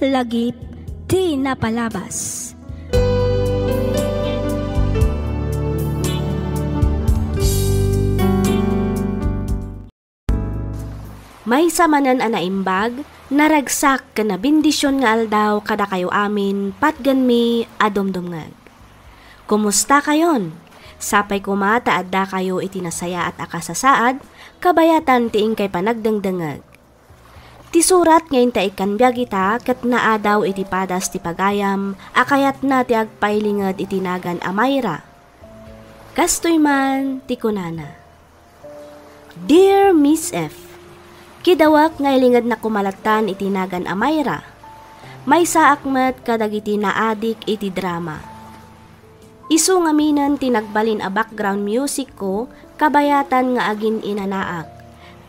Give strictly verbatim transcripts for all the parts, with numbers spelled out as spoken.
Lagip ti napalabas. Maysa manen a naimbag, naragsak ken nabendisyon nga aldaw kadakayo amin, patgenmi a dumdumngeg. Kumusta kayon? Sapay koma ta addakayo iti nasayaat a kasasaad, kabayatan ti inkay panagdengdengngeg. Ti surat nga inta ikkan biag ita ket naadaw iti padas ti pagayam a kayatna ti agpailinged iti nagan a Myra. Kastoy man ti kunana, "Dear Miss F, kidawak nga ilingednak koma lattan iti nagan a Myra. Maysaak met kadagiti naadik iti drama. Isu ngaminen ti nagbalin a background music ko kabayatan nga agin-inanaak,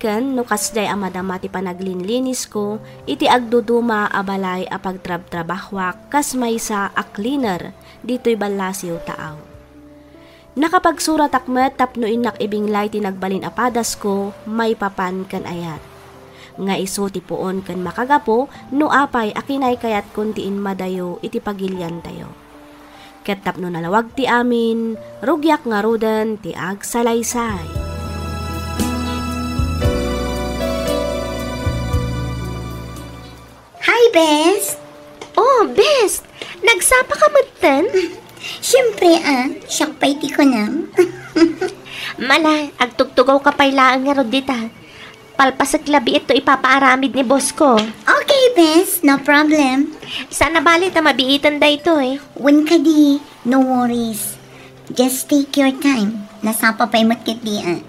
ken no kasdiay a madama ti panaglinlinisko iti agduduma a balay a pagtrabtrabahuak kas maysa a cleaner ditoy ballasiw taaw. Nakapagsuratak met tapno innak ibinglay ti nagbalin a padasko maipapan ken ayat, nga isu ti puon ken makagapu no apay a kinaykayatkon ti inmadayo iti pagiliantayo. Ket tapno nalawag ti amin, rugiak ngaruden ti agsalaysay." Hi, Bes! Oh, Bes! Nagsapa ka metten? Siyempre, ah, siak pay ti kunam. Mala, agtugtugaw ka pay laeng ngarud dita. Palpasek labiit to ipapaaramid ni boss ko. Okay, Bes. No problem. Saan a bale ta mabiiten daytoy. Wen kadi, no worries. Just take your time. Nasapa pay met ketdi, ah.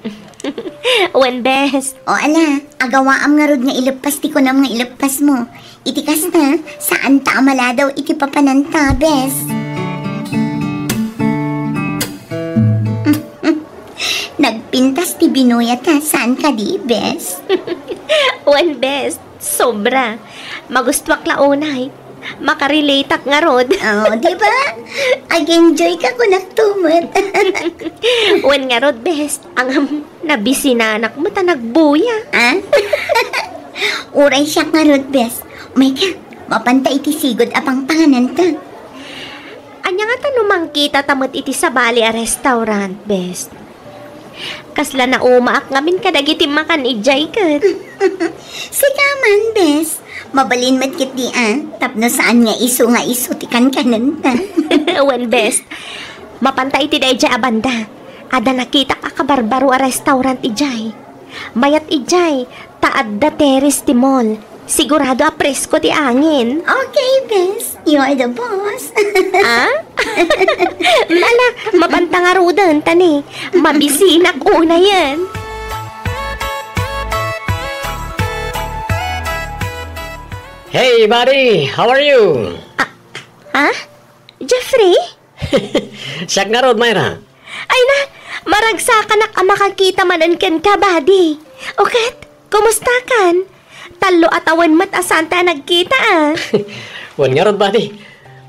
Wen, Bes. O, ala, agawaam ngarud nga ileppas ti kunam nga ileppasmo. Iti kasta, saanta a maladaw iti papananta, Bes. Nagpintas ti binuya ta, saan kadi, Bes? Wen, Bes, sobra. Magustuak la unay. Makarelateak ngarud. Oh, di ba? Ag-enjoy ka kunak to met. Wen ngarud, Bes, angam nabisinanak met a nagbuya. Ah? Uray siak ngarud, Bes. Mayka, mapanta iti sigud a pangpangananta. Ania ngata no mangkitata met iti sabali a restaurant, Bes? Kasla naumaak ngamin kadagiti makan idiay ket. Sika man, Bes. Mabalin met ketdi, ah, tapno saan nga isu nga isu ti kankanenta. Wen, Bes. Mapanta iti daydiay a banda. Adda nakitak a kabarbaro a restaurant idiay. Mayat idiay, ta adda terrace ti mall. Sigurado a presko ti angin. Okay, Bes. You are the boss. Ah? Ala, mapanta ngaruden, ta ne, mabisinak unayen. Hey, buddy! How are you? Ah, ha? Jeffrey? Siak ngarud, Myra. Ay na, maragsakanak a makakita manen kenka, buddy. O ket, kumustakan? Tallo a tawen met a saanta a nagkita, ah. Wen ngarud, buddy.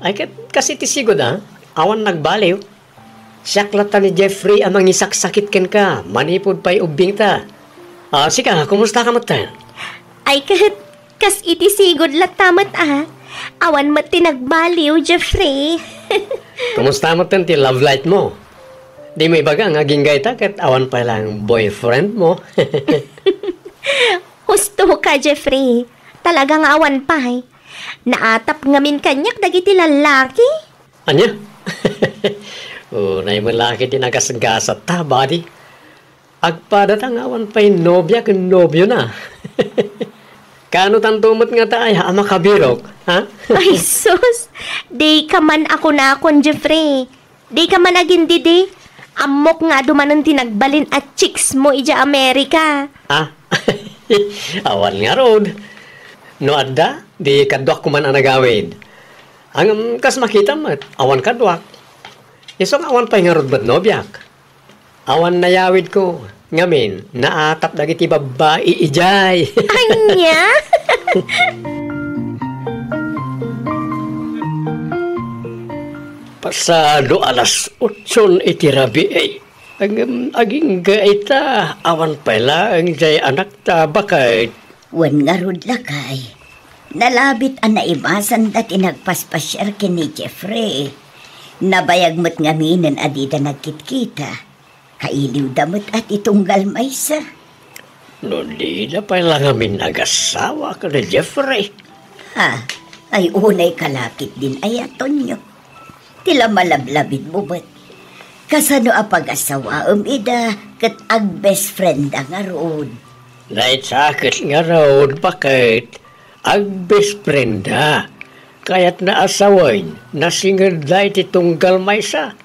Ay ket, kas iti sigud, ah. Awan nagbaliw. Siak latta ni Jeffrey a mangisaksakit kenka, manipud pay ubbingta. Ah, sika, kumusta ka met? Ay ket, kas iti sigud latta met, ah. Awan met ti nagbaliw, Jeffrey. Kumusta met ti love life mo? Dimo ibaga nga agingga ita ket awan pay laeng boyfriend mo. Husto ka, Jeffrey. Talaga nga awan pay. Naatap ngamin kaniak dagiti lallaki. Ania? Unay met la ket ti nagasgasatta, buddy. Agpadata nga awan pay nobia ken nobiona. Kaano tanto met ngata aya a makabirok, ha? Ay, sus! Dika man a kunakon, Jeffrey. Dika man agindidi. Ammok nga adu manen ti nagbalin a chicks mo idiay Amerika. Ah? Awan ngarud. No adda, di kaduak koman a nagawid. Ngem kas makitam met, awan kaduak. Isu nga awan pay ngarud met nobiak. Awan nayawidko, ngamin, naatap dagiti babbai idiay. Ania? Pasado alas otson iti rabii. Ngem agingga ita, awan pay laeng diay anakta, baket. Wen ngarud, lakay. Nalabit a naibasanda ti nagpaspasiar ken ni Jeffrey. Nabayag met ngaminen a dida nagkitkita. Kailiwda met a ti tunggal maysa. No dida pay la ngamin agassawa ken ni Jeffrey. Ha? Ay, unay ka la ketdin aya, Tonyo. Ti la malablabitmo met. Kasano a pagassawaem ida ket agbest frienda ngarud? Dayta ket ngarud, baket, agbest frienda. Kayatna a sawen, nasingedda iti tunggal maysa.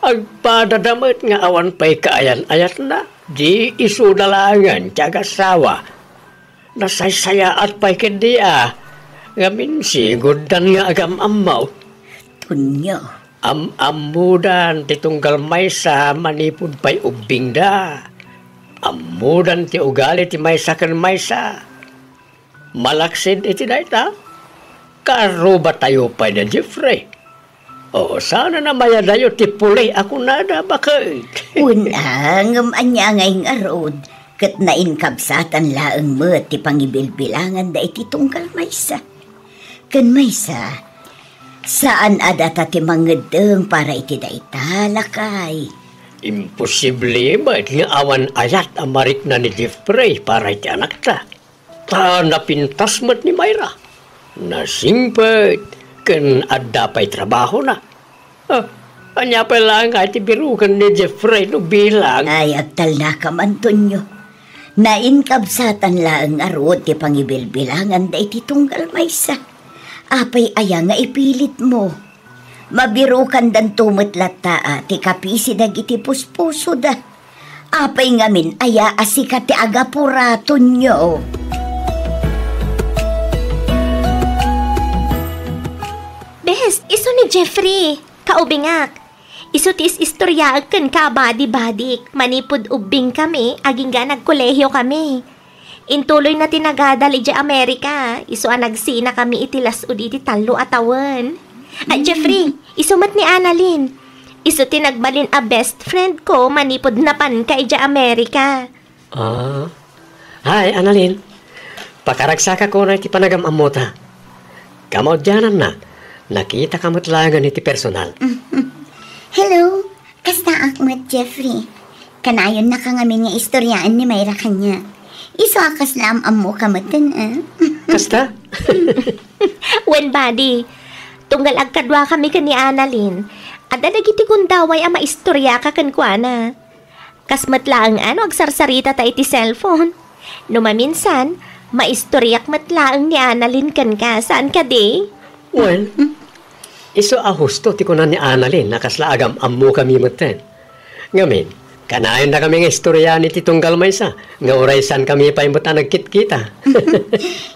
Agpadada met nga awan pay kaayan-ayatna, di isuda laengen ti agassawa. Nasaysayaat pay ketdi a, ngamin siguddan nga agam-ammo. Tonyo. Am-ammodan ti tunggal maysa manipud pay ubbingda. Ammodan ti ugali ti maysa ken maysa. Malaksid iti dayta, karrubatayo pay da Jeffrey. O, saan a namayadayo ti puli a kunada, baket? Wen a, ngem ania ngay ngarud, ket nainkabsatan laeng met ti pangibilbilanganda iti tunggal maysa. Ken maysa, saan a data ti mangeddeng para iti dayta, lakay. Imposible met nga awan ayat a marikna ni Jeffrey para iti anakta. Ta napintas met ni Myra. Nasingpet ken adda pay trabahona. Ah, ania pay laeng nga ti biruken ni Jeffrey no bilang? Ay, agtalnakam, Antonio. Nainkabsatan laeng ngarud ti pangibilbilanganda iti tunggal maysa. Apay aya nga ipilitmo? Mabirukandanto met latta a ti kapisi dagiti puspusoda. Apay ngamin aya a sika ti agapura, Tonyo? Bes, isu ni Jeffrey, kaubingak. Isu ti is-istoriaek kenka a badi-badik manipud ubbingkami agingga nagkolehiokami. Intuloyna ti nagadal idiay Amerika, isu a nagsinakami iti las-ud iti tallo a tawen. Ah, Jeffrey, isu met ni Annalyn. Isu ti nagbalin a best friend ko manipud napanka idiay Amerika. Ah. Hi, Annalyn. Pakaragsakak unay ti panagam-ammota. Kamaudiananna, nakitaka met laengen iti personal. Hello. Kastaak met, Jeffrey. Kanayonnaka ngamin nga istoriaen ni Myra kaniak. Isu a kasla am-ammoka metten, eh. Kasta? Wen, buddy. Tunggal agkaduakami ken ni Annalyn, adda dagiti gundaway a maistoriaka kenkuana. Kas met laeng a no agsarsarita ta iti cellphone. No maminsan, maistoriak met laeng ni Annalyn kenka, saan kadi? Well, isu a husto ti kuna ni Annalyn a kasla agam-ammokami metten. Ngamin, kanayonnakami nga istoriaan iti tunggal maysa, nga uray saankami pay met a nagkitkita.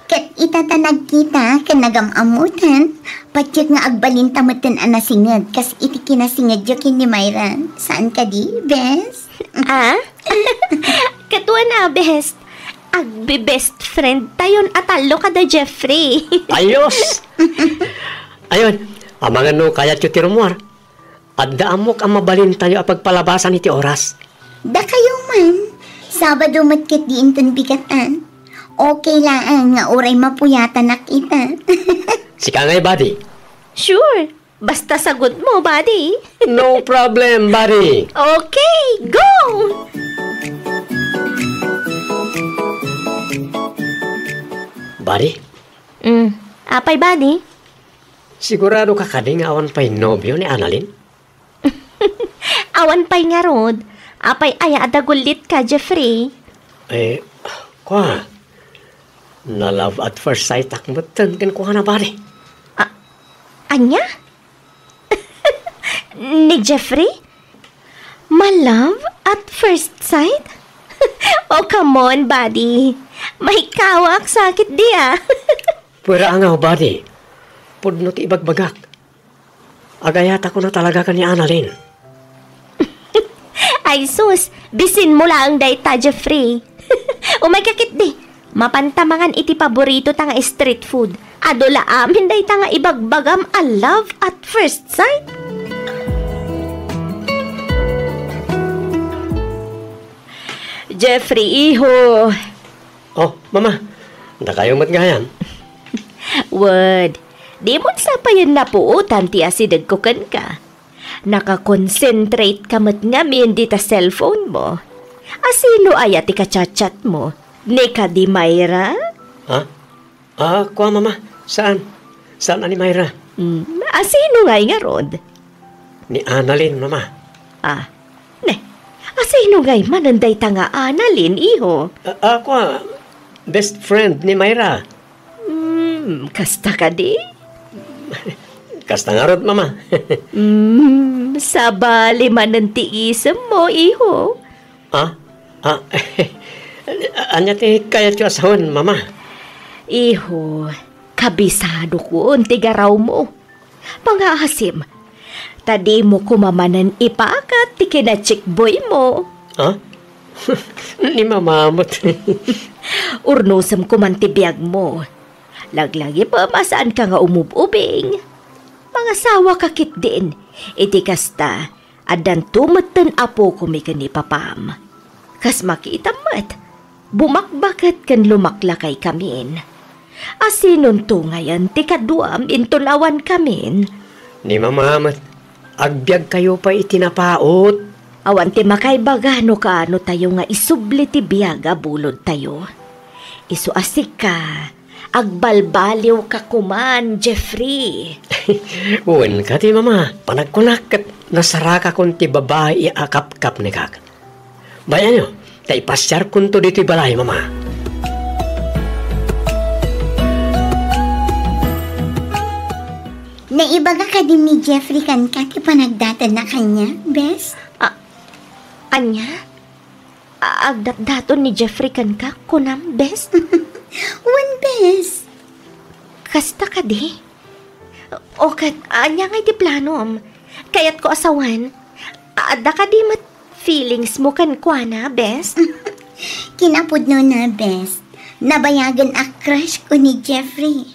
Ket ita ta nagkita ken nagam-ammotan, patiek nga agbalinta metten a nasinged kas iti kinasingedyo ken ni Myra. Saan kadi, bes? Ah? Ket wen a, bes, agbe-best friend tayon a tallo kada Jeffrey. Ayos! Ayon, amangan no kayatyo ti rummuar. Adda ammok a mabalintayo a pagpalabasan iti oras. Dakayo man, Sabado met ket di inton bigat, ah. Okay laeng nga uray mapuyatanak ita. Sika ngay, buddy. Sure. Basta sagut mo, buddy. No problem, buddy. Okay, go! Buddy? Mm. Apay, buddy? Sigurado ka kadi nga awan pay nobio ni Annalyn? Awan pay ngarud. Apay aya a dagullit ka, Jeffrey? Eh, kua, na-love at first sight ak metten kenkuana, buddy. A-, ania? Ni Jeffrey? Ma-love at first sight? Oh, come on, buddy. Maikawak, sakit di, ah. Pwera nga, buddy. Pudno ti ibagbagak. Agayatako na talaga ken ni Annalyn. Ay sus, bisin mo laeng dayta, Jeffrey. Umay ka ketdi. Mapanta mangan iti paborito ta nga street food. Adu la amin dayta nga ibagbagam a love at first sight. Jeffrey, iho. Oh, Mama, dakayo met gayam. Wen, dimon sa payen napuotan ti asidegko kenka. Naka-concentrate ka met ngamin dita cellphone mo. Asino aya ti ka-chat-chat mo? Ni kadi Myra? Ha? Ah, kua, Mama. Saan? Saan a ni Myra? Hmm, asino ngay ngarud? Ni Annalyn, Mama. Ah, ne, asino ngay manen dayta nga Annalyn, iho? Ah, ah, kua, best friend ni Myra. Hmm, kasta kadi? Kasta ngarud, Mama. Hmm, sabali manen ti isemmo, iho. Ah? Ah, ania ti kayatyo a sawen, Mama? Iho, kabisadokon ti garawmo. Pangaasim, ta dimo koma manen ipakat ti kinachickboymo. Ah? Ni Mama met. Urnosem koman ti biagmo. Laglagipem a saanka nga umub-ubing. Mangasawa ka ketdin. Iti kasta, addanto metten apokomi ken ni papam. Kas makitam met, bumakbaket ken lumaklakaykamin. Asinonto ngayen ti kaduam inton awankamin? Ni Mama met, agbiagkayo pay iti napaut. Awan ti makaibaga no kaano tayo nga isubli ti biag a bulodtayo. Isu a sika, agbalbaliwka koman, Jeffrey. Wen kadi, Mama, panagkunak ket nasarakakon ti babai a kapkapnekak. Bay-anyo, ta ipasiarkonto ditoy balay, Mama. Naibaga kadi ni Jeffrey kenka ti panagdatanna kaniak, bes? Ah, ania? A-, agdatdaton ni Jeffrey kenka, kunam, bes? Wen, bes. Kasta kadi? O ket, ania ngay ti planom? Kayatko a sawen, adda kadi met feelings mo kenkuana, bes? Kinapudnona, bes. Nabayagen a crush ko ni Jeffrey.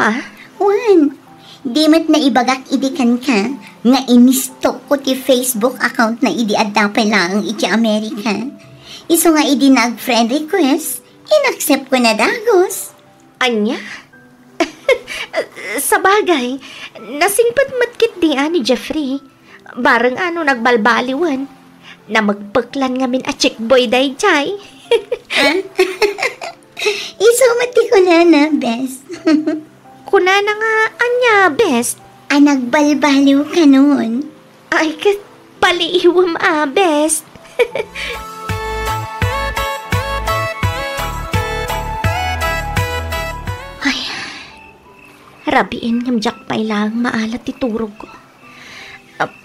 Ha? Wen, di met naibagak idi kenka nga inistok ko ti Facebook account na idi adda pay laeng iti Amerika. Isu nga idi nag-friend request, inaccept ko na dagus. Ania? Sabagay, nasingpet met ketdi a ni Jeffrey. Bareng a no nagbalbaliwen, namekpeklan ngamin a chickboy daydiay. Ah? Isu met ti kunana, bes. Kunana nga ania, bes? A nagbalbaliw kanon. Ay, ket paliiwem a, bes. Ay, rabiin ngem diak pay laeng maalat ti turogko. Ap-,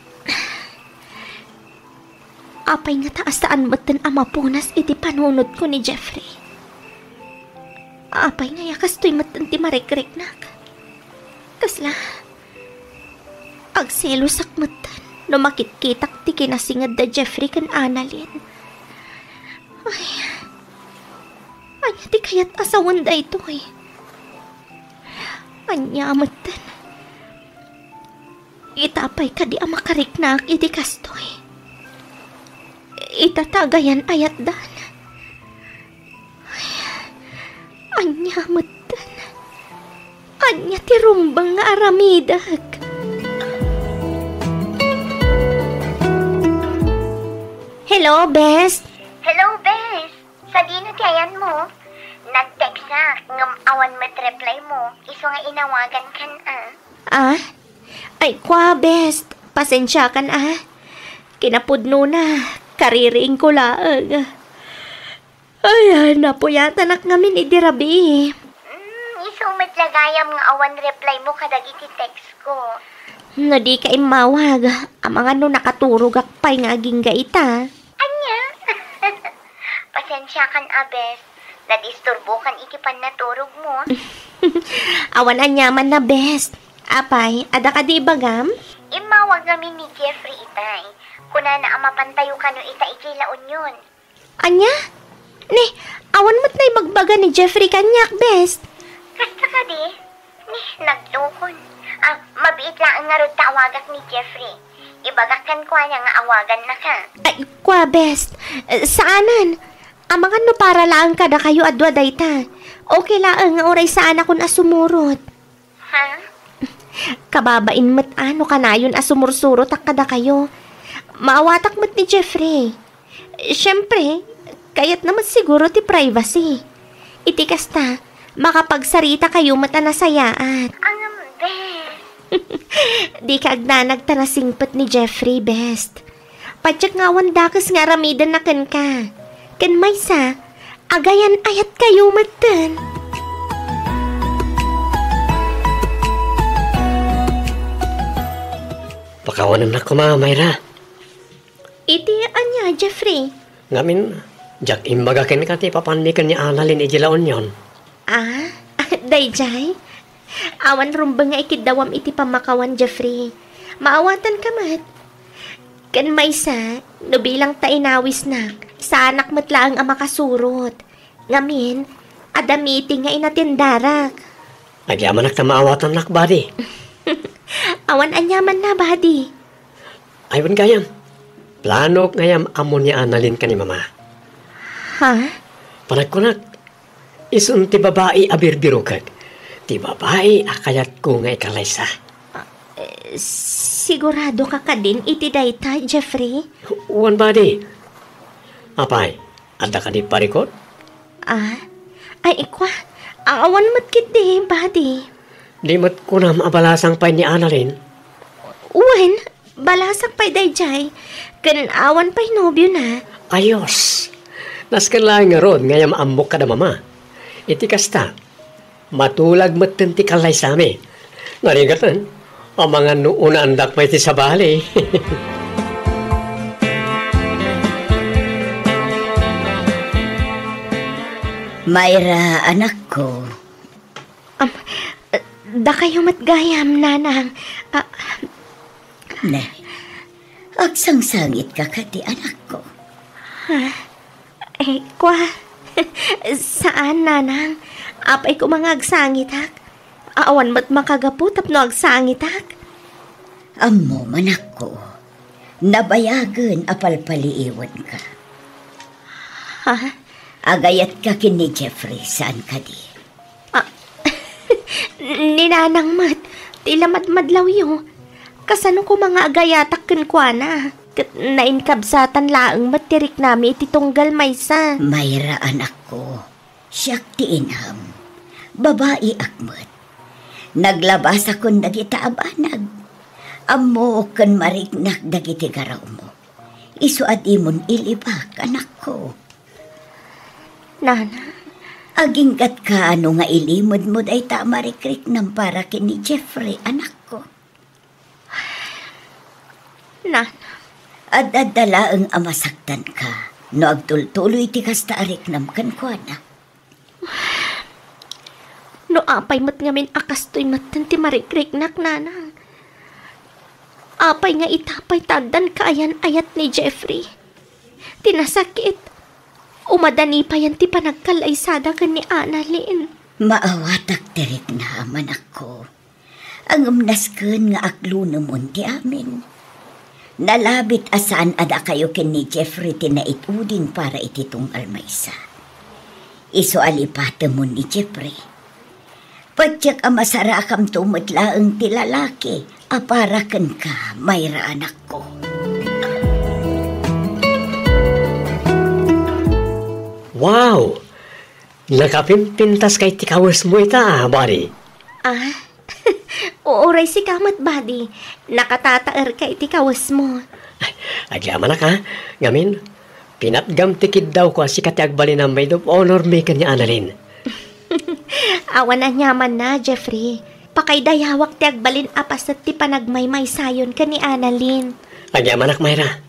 apay ngata a saan metten a mapunas iti panunotko ni Jeffrey? Apay ngay a kastoy metten ti marikriknak? Kasla, agselosak metten no makitkitak ti kinasinged da Jeffrey ken Annalyn. Ay, ania ti kayat a sawen daytoy? Ania metten? Ita pay kadi a makariknak iti kastoy? Ita ta agayan a yatdan? Ay, ania metten? Ania ti rumbeng nga aramidek? Hello, bes. Hello, bes. Sadino ti ayanmo? Nag-textak, ngem awan met reply mo. Isu nga inawagankan, a. Ah? Ay, kua, bes. Pasensiakan, a. Kinapudnona, kaririingko laeng. Ay, ay, napuyatanak ngamin idi rabii. Mm, isu met la gayam nga awan reply mo kadagiti text ko. No dika immawag, amangan no nakaturogak pay nga agingga ita. Ania? Pasensiakan a, bes. Nadisturbokan iti pannaturogmo. Awan aniamanna, bes. Apay, adda kadi ibagam? Immawag ngamin ni Jeffrey itay. Kunana a mapantayo kano ita idiay La Union. Ania? Ni, awan met naibagbaga ni Jeffrey kaniak, bes. Kasta kadi? Ni, naglukon. Ah, mabiit laeng ngarud ta awagak ni Jeffrey. Ibagak kenkuana nga awagannaka. Ay, kua, bes. Eh, saanen. Amangan no para laeng kadakayo a dua dayta. Okay laeng nga uray saanakon a sumurot. Kababain met a no kanayon a sumursurotak kadakayo. Maawatak met ni Jeffrey. Siempre, kayatna met siguro ti privacy. Iti kasta, makapagsarita kayo met a nasayaat. Ngem, bes. Dika agnanag ta nasingpet ni Jeffrey, bes. Patiek nga awan dakes nga aramidenna kenka. Ken maysa, agayan-ayat kayo metten. Pakawanennak koma, Myra. Iti ania, Jeffrey? Ngamin, diak imbaga kenka ti papanmi ken ni Annalyn iti La Union. Ah, daydiay? Awan rumbeng nga ikiddawam iti pammakawan, Jeffrey. Maawatanka met. Ken maysa, no bilang ta inawisnak, saanak met laeng a makasurot. Ngamin, adda meeting nga inatendarak. Agyamanak ta maawatannak, buddy. Awan aniamanna, buddy. Ay, wen gayam. Planok nga ammom ni Annalyn ken ni Mama. Ha? Panagkunak, isun ti babai a birbirokek. Ti babai a kayatko nga ikallaysa. Ah, eh, sigurado ka kadin iti dayta, Jeffrey? Wen, buddy. Apay, adda kadi parikut? Ah? Ay, ikwa, awan met ketdi, buddy. Di met kunam a balasang pay ni Annalyn? Wen, balasak pay daydiay, ken awan pay nobiona. Ayos! Nasken laeng ngarud nga ammok kada Mama. Iti kasta, matulag metten ti kallaysami. Narigaten, amangan no unaandak pay ti sabali. Myra, anakko. Am, dakayo met gayam, Nanang. Ah, Ne, agsangsangitka kadi, anakko? Ha? Eh, kwa, saan, Nanang. Apay koma nga agsangitak. Awan met makagapu tapno agsangitak. Ammom, anakko, nabayagen a palpaliiwenka. Ha? Agayatka ken ni Jeffrey, saan kadi? Ah, ni Nanang met, ti la madmadlawyo. Kasano koma nga agayatak kenkuana? Ket nainkabsatan laeng met ti riknami iti tunggal maysa. Myra, anakko, siak ti inam. Babaiak met. Naglabasakon dagita a banag. Ammok ken mariknak dagiti garawmo. Isu a dimon ilibak, anakko. Nana? Aginggatka no nga ilimedmo dayta a marikriknam para ken ni Jeffrey, anakko. Nana? Ad-adda laeng a masaktanka no agtultuloy ti kasta a riknam kenkuana. No apay met ngamin a kastoy metten ti marikriknak, Nanang. Apay nga ita pay ta addan kaayan-ayat ni Jeffrey? Ti nasakit, umadani payen ti panagkallaysada ken ni Annalyn. Maawatak ti riknam, anakko. Ngem nasken nga aklunemon ti amin. Nalabit a saan a dakayo ken ni Jeffrey ti naituding para iti tunggal maysa. Isu a lipatemon ni Jeffrey. Patiek a masarakamto met laeng ti lalaki a para kenka, Myra, anakko. Wow! Nakapimpintaska iti kawesmo ita, a, buddy. Ah? Uray sika met, buddy. Nakatataerka iti kawesmo. Ay, agyamanak, a. Ngamin, pinatgam ti kiddawko a sika ti agbalinam maid of honor mi ken ni Annalyn. Awan aniamanna, Jeffrey. Pakaidayawak ti agbalin a paset ti panagmaymaysayon ken ni Annalyn. Agyamanak, Myra.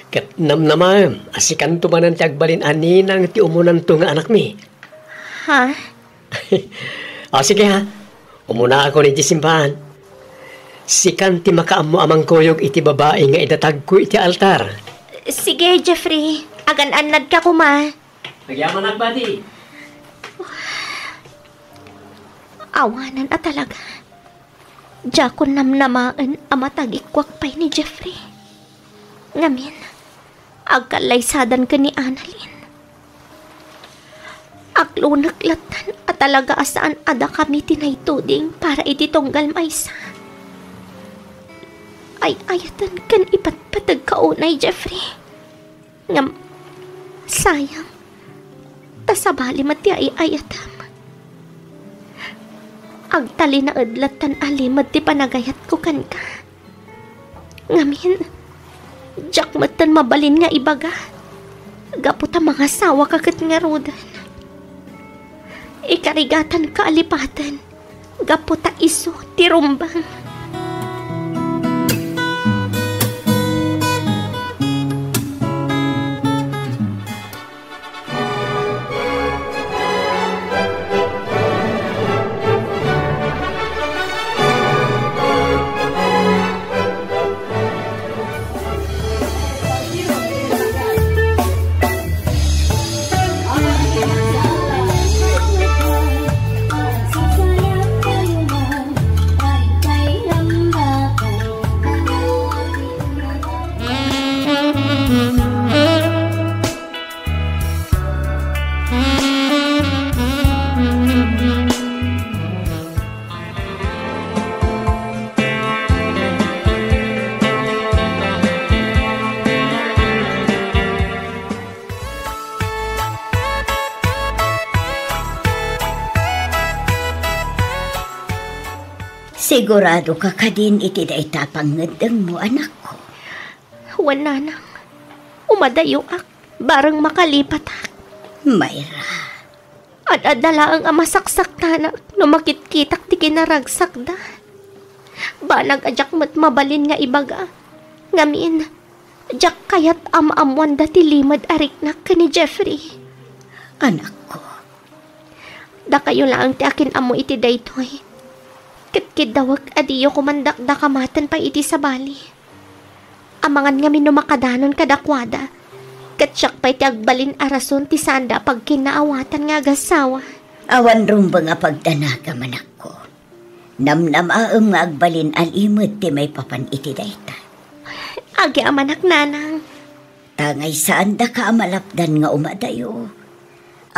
Ket namnamaem a sikanto manen ti agbalin a ninang ti umunanto nga anakmi. Ha? O, sige, ha. Umunaakon iti simbahan. Sikan ti makaammo a mangkuyog iti babai nga idatagko iti altar. Sige, Jeffrey. Agan-annadka koma. Agyamanak, buddy. Awanan a talaga. Diakon namnamaen a matagikuak pay ni Jeffrey. Ngamin, agkallaysadan ken ni Annalyn. Aklonek lattan a talaga a saan a dakami ti naituding para iti tunggal maysa. Ay-ayaten ken ipatpategka unay, Jeffrey. Ngem, sayang, ta sabali met ti ay-ayatem. Agtalinaed lattan a limed ti panagayatko kenka. Ngamin, diak metten mabalin nga ibaga, gapu ta mangasawaka ket ngaruden. Ikarigatanka a lipaten, gapu ta isu ti rumbeng. Siguradoka kadin iti dayta a pangngeddengmo, anakko? Wen, nanang. Umadayoak, bareng makalipatak. Myra. Ad-adda laeng a masaksaktanak no makitkitak ti kinaragsakda. Banag a diak met mabalin nga ibaga. Ngamin, diak kayat a maammoanda ti limed a riknak ken ni Jeffrey. Anakko. Dakayo laeng ti akin-ammo iti daytoy. Ket kiddawek a diyo koman dakdakamaten pay iti sabali. Amangan ngamin no makadanon kadakuada, ket siak pay ti agbalin a rason ti saanda a pagkinnaawatan nga agassawa. Awan rumbeng a pagdanagam, anakko. Namnamaem nga agbalin a limed ti maipapan iti dayta. Agyamanak, nanang. Tangay saandaka a malapdan nga umadayo.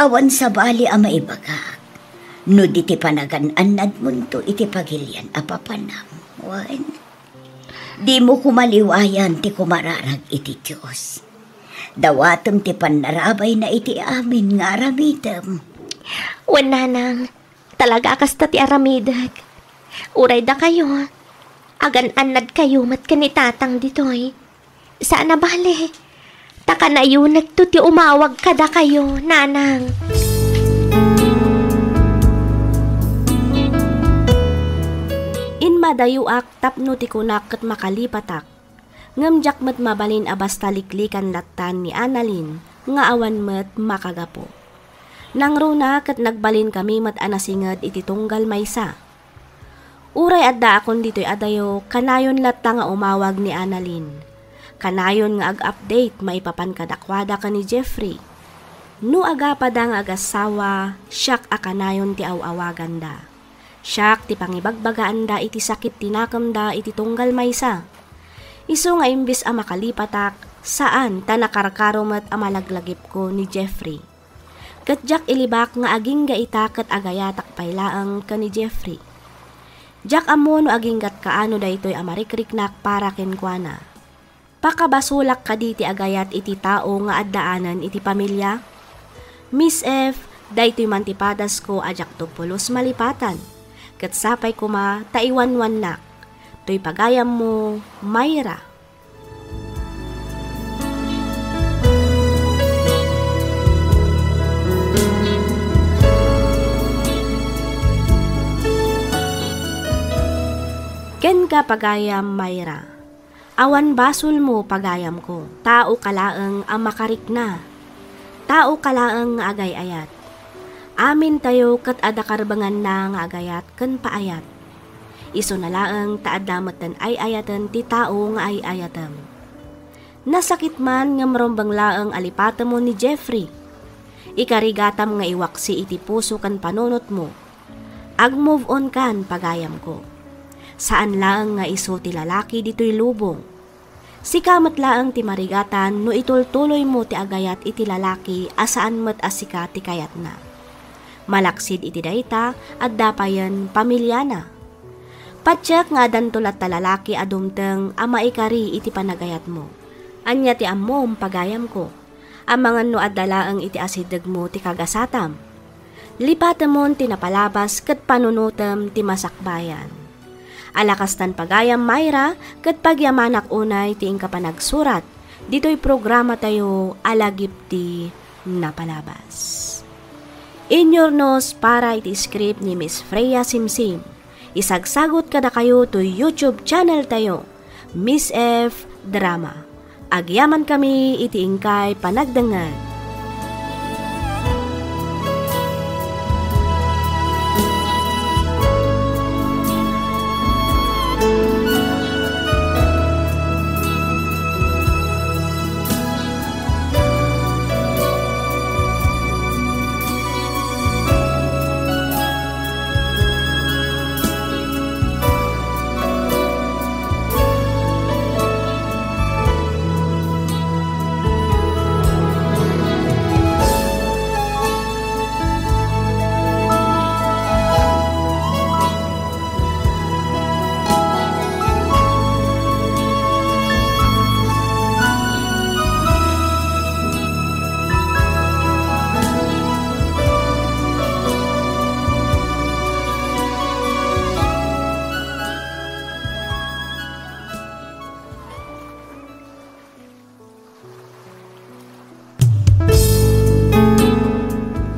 Awan sabali a maibagak no di ti panagan-annadmonto iti pagilian a papanam. Wen, dimo koma liwayan ti kumararag iti Dios. Dawatem ti pannarabayna iti amin nga aramidem. Wen, nanang, talaga a kasta ti aramidek. Uray dakayo, agan-annadkayo met ken ni tatang ditoy. Saan a bale, ta kanayonekto ti umawag kadakayo, nanang. Immadayoak tapno ti kunak ket makalipatak, ngem diak met mabalin a basta liklikan lattan ni Annalyn nga awan met makagapu. Nangruna ket nagbalinkami met a nasinged iti tunggal maysa. Uray addaakon ditoy adayo, kanayon latta nga umawag ni Annalyn. Kanayon nga ag-update maipapan kadakuada ken ni Jeffrey. No agapada nga agassawa, siak a kanayon ti aw-awaganda. Siak ti pangibagbagaanda iti sakit ti nakemda iti tunggal maysa. Isu nga imbes a makalipatak, saan ta nakarkaro met a malaglagipko ni Jeffrey. Ket diak ilibak nga agingga ita ket agayatak pay laeng ken ni Jeffrey. Diak ammo no aginggat kaano daytoy a marikriknak para kenkuana. Pakabasolak kadi ti agayat iti tao nga addaanen iti pamilia? Miss F, daytoy man ti padasko a diakto pulos malipatan. Ket sapay koma ta iwanwannak. Toy pagayammo, Myra. Kenka, pagayam Myra. Awan basolmo, pagayamko. Taoka laeng a makarikna. Taoka laeng nga agay-ayat. Amintayo ket adda karbenganna nga agayat ken paayat. Isuna laeng ta adda metten ay-ayaten ti tao nga ay-ayatem. Nasakit man ngem rumbeng laeng a lipatemmo ni Jeffrey. Ikarigatam nga iwaksi iti puso ken panunotmo. Ag-move on kan, pagayamko. Saan laeng nga isu ti lalaki ditoy lubong. Sika met laeng ti marigatan no itultuloymo ti agayat iti lalaki a saan met a sika ti kayatna. Malaksid iti dayta, adda payen pamiliana. Patiek nga addanto latta lalaki a dumteng a maikari iti panagayatmo. Ania ti ammom, pagayamko? Amangan no adda laeng iti asidegmo ti kagasatam. Lipatemon ti napalabas ket panunotem ti masakbayan. Ala kastan, pagayam Myra, ket pagyamanak unay ti inka panagsurat ditoy programatayo a Lagip ti Napalabas. Inyurnos para iti script ni Miss Freya Simsim. Isagsagut kadakayo toy YouTube channel tayo, Miss F Drama. Agyamankami iti inkay panagdengngeg.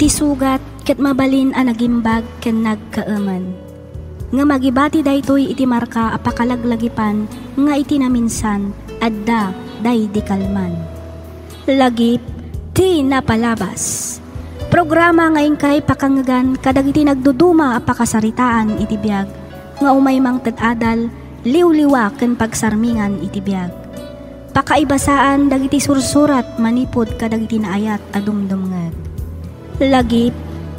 Ti sugat ket mabalin a nagimbag ken nagkaemen. Ngem agibati daytoy iti marka a pakalaglagipan nga iti naminsan, adda daydi kalman. Lagip ti Napalabas. Programa nga inkay pakangngegan kadagiti nagduduma a pakasaritaan iti biag nga umay mangted adal, liwliwa ken pagsarmingan iti biag. Pakaibasaan dagiti sursurat manipud kadagiti naayat a dumdumngeg. Lagip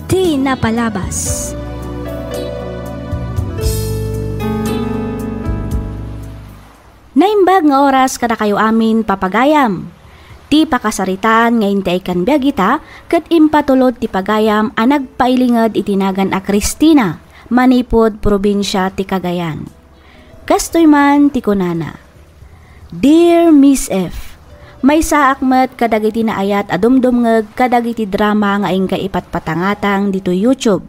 ti Napalabas. Naimbag nga oras kadakayo amin, papagayam. Ti pakasaritaan nga inti ay kan biag ita, ket impatulod ti pagayam a nagpailinged iti nagan a Cristina, manipud probinsia ti Cagayan. Kastoy man ti kunana, "Dear Miss F, maysaak met kadagiti naayat a dumdumngeg kadagiti drama nga inka ipatpatangatang ditoy YouTube,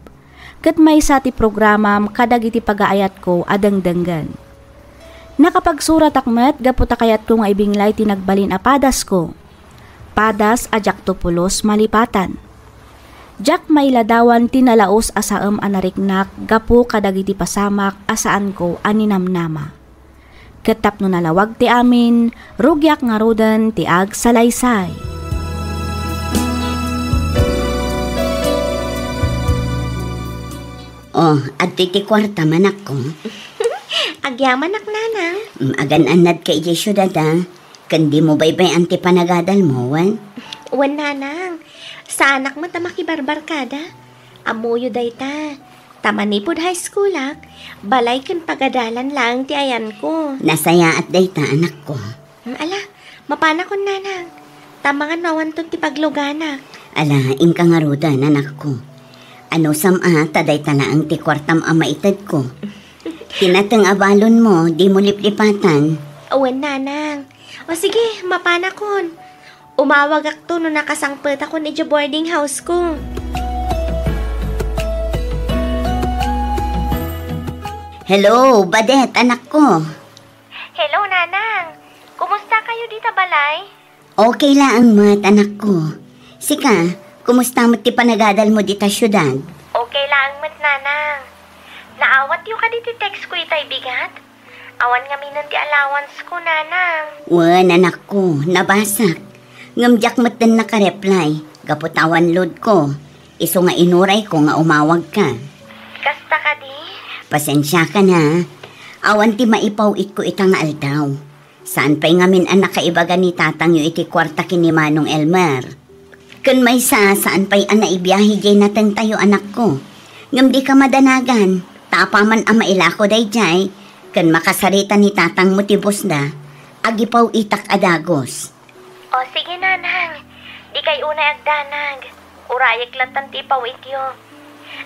ket maysa ti programam kadagiti pagaayatko a dengdenggen. Nakapagsuratak met gapu ta kayatko nga ibinglay ti nagbalin a padasko. Padas a diakto pulos malipatan. Diak mailadawan ti nalaus a saem a nariknak gapu kadagiti pasamak a saanko a ninamnama. Ket tapno nalawag ti amin, rugiak ngaruden ti agsalaysay." Oh, adtoy ti kuartam, anakko. Agyamanak, nanang. Mm, agan-annadka idiay siudad, a. Ken dimo baybay-an ti panagadalmo, wen? Wen, nanang. Saanak met a makibarbarkada. Ammoyo dayta. Ta manipud high schoolak, balay ken pagadalan laeng ti ayanko. Nasayaat dayta, anakko. Hmm, ala, mapanakon, nanang. Ta amangan no awanton ti pagluganak. Ala, inka ngaruden, anakko. Anusam a, ta dayta laeng ti kuartam a maitedko. Ti nateng a balonmo, dimo liplipatan. Wen, nanang. O sige, mapanakon. Umawagakto no nakasangpetakon idiay boarding house ko. Hello, Badet, anakko. Hello, Nanang. Kumusta kayo dita balay? Okay laeng met, anakko. Sika, kumusta met ti panagadalmo dita siudad? Okay laeng met, Nanang. Naawatyo kadi ti text ko itay bigat? Awan ngaminen ti allowance ko, Nanang. Wen, anakko, nabasak. Ngem diak metten nakareply, gapu ta awan load ko. Isu nga inurayko nga umawagka. Kasta kadi? Pasensiakan, ha. Awan ti maipaw-itko ita nga aldaw. Saan pay ngamin a nakaibaga ni tatangyo iti kuarta ken ni Manong Elmer. Ken maysa, saan pay a naibiahe diay natengtayo, anakko. Ngem dika madanagan, ta apaman a mailako daydiay, ken makasarita ni tatangmo ti bosda, agipaw-itak a dagus. O, sige, Nanang. Dikay unay agdanag. Urayek lattan ti ipaw-ityo.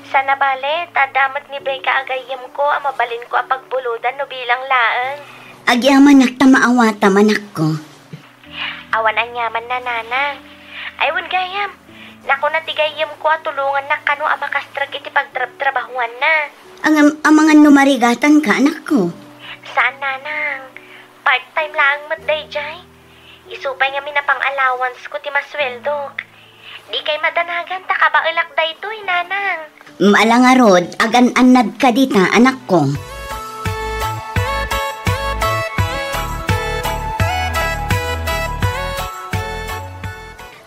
Sana bale, ta adda met ni Becca a gayyemko a mabalinko a pagbulodan no bilang laeng. Agyamanak ta maawatam, anakko. Awan aniamanna, nanang. Ay, wen gayam. Nakuna ti gayyemko a tulongannak kano a makastrek iti pagtrabtrabahuanna. Ngem, amangan no marigatanka, anakko? Saan, nanang. Part-time laeng met daydiay. Isu pay ngamin a pang-allowance ko ti masueldok. Dikay madanagan ta kabaelak daytoy, nanang. Ala ngarud, agan-annadka dita, anakko.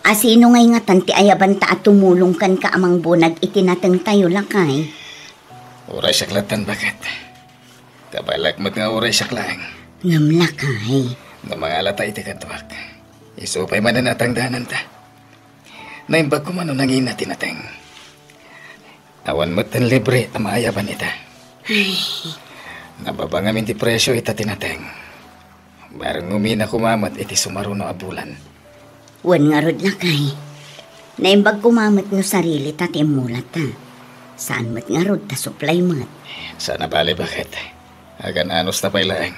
A sino ngay ngatan ti ayabanta a tumulong kenka a mangbunag iti natengtayo, lakay? Uray siak lattan, baket. Kabaelak met nga uray siak laeng. Ngem, lakay. No mangalata iti kaduak, isu pay manen a tangdananta. Naimbag koma no nangina ti nateng. Awan metten libre a maayaban ita. Ay. Nababa ngamin ti presio ita ti nateng. Bareng umina koma met iti sumaruno a bulan. Wen ngarud, lakay. Naimbag koma met no sarili ta ti immulata. Saan met ngarud ta supply met. Sana bale, baket. Agan-anos ta pay laeng.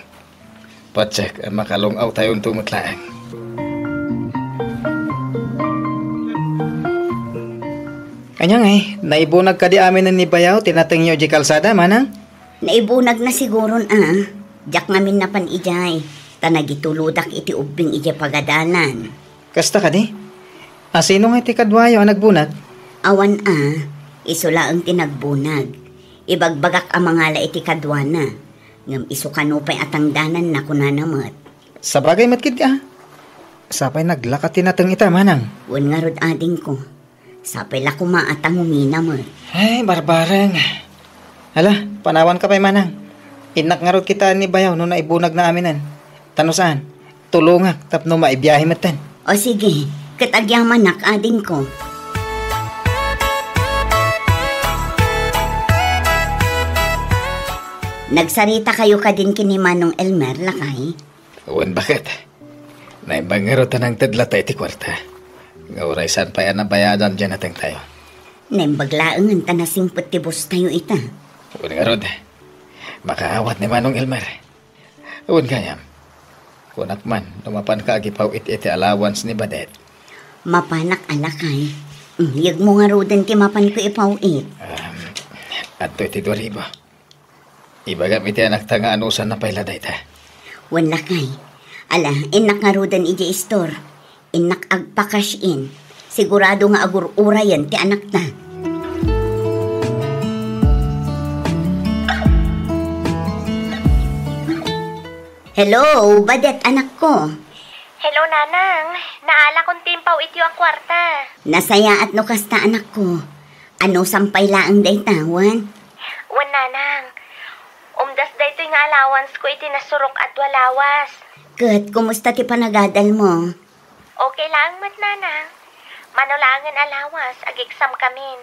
Patiek a makalung-awtayonto met laeng. Ania ngay, naibunag kadi aminen ni bayaw ti natengyo idiay kalsada, manang? Naibunagna siguron a. Diak ngamin napan idiay, ta nagitulodak iti ubbing idiay pagadalan. Kasta kadi? A sino ngay ti kaduayo a nagbunag? Awan a, isu laeng ti nagbunag. Ibagbagak a mangala iti kaduana, ngem isu kano pay a tangdananna, kunana met. Sabagay met ketdi a. Sapay naglaka ti nateng ita, manang. Wen ngarud, adingko. Sapay la koma a ta ngumina met. Ay, barbareng. Hala, panawanka pay, manang. Innak ngarud kitaen ni bayaw no naibunagna aminen. Ta no saan, tulongak tapno maibiahe metten. O sige, ket agyamanak, adingko. Nagsaritakayo kadin ken ni Manong Elmer, lakay? Wen, baket. Naimbag ngarud ta nangted latta iti kuarta. Nga uray saan pay a nabayadan diay natengtayo. Naimbag laengen ta nasingpet ti bustayo ita. Wen ngarud, makaawat ni Manong Elmer. Wen gayam, kunak man, no mapanka agipaw-it iti allowance ni Badet. Mapanak a, lakay. Mm, yegmo ngaruden ti mapanko ipaw-it. Um, adtoy ti dua ribu. Ibagam iti anakta nga anusanna pay la dayta. Wen, lakay. Ala, innak ngaruden idiay store. Innak agpa-cash in. Sigurado nga agur-urayen ti anakta. Hello, Badet, anakko. Hello, Nanang. Naalakon ti impaw-ityo a kuarta. Nasayaat no kasta, anakko. Anusam pay laeng dayta, wen? Wen, Nanang. Umdas daytoy nga allowance ko iti nasurok a dua lawas. Ket kumusta ti panagadalmo? Okay laeng met, Nanang. Mano laengen a lawas, ag-exam kamin.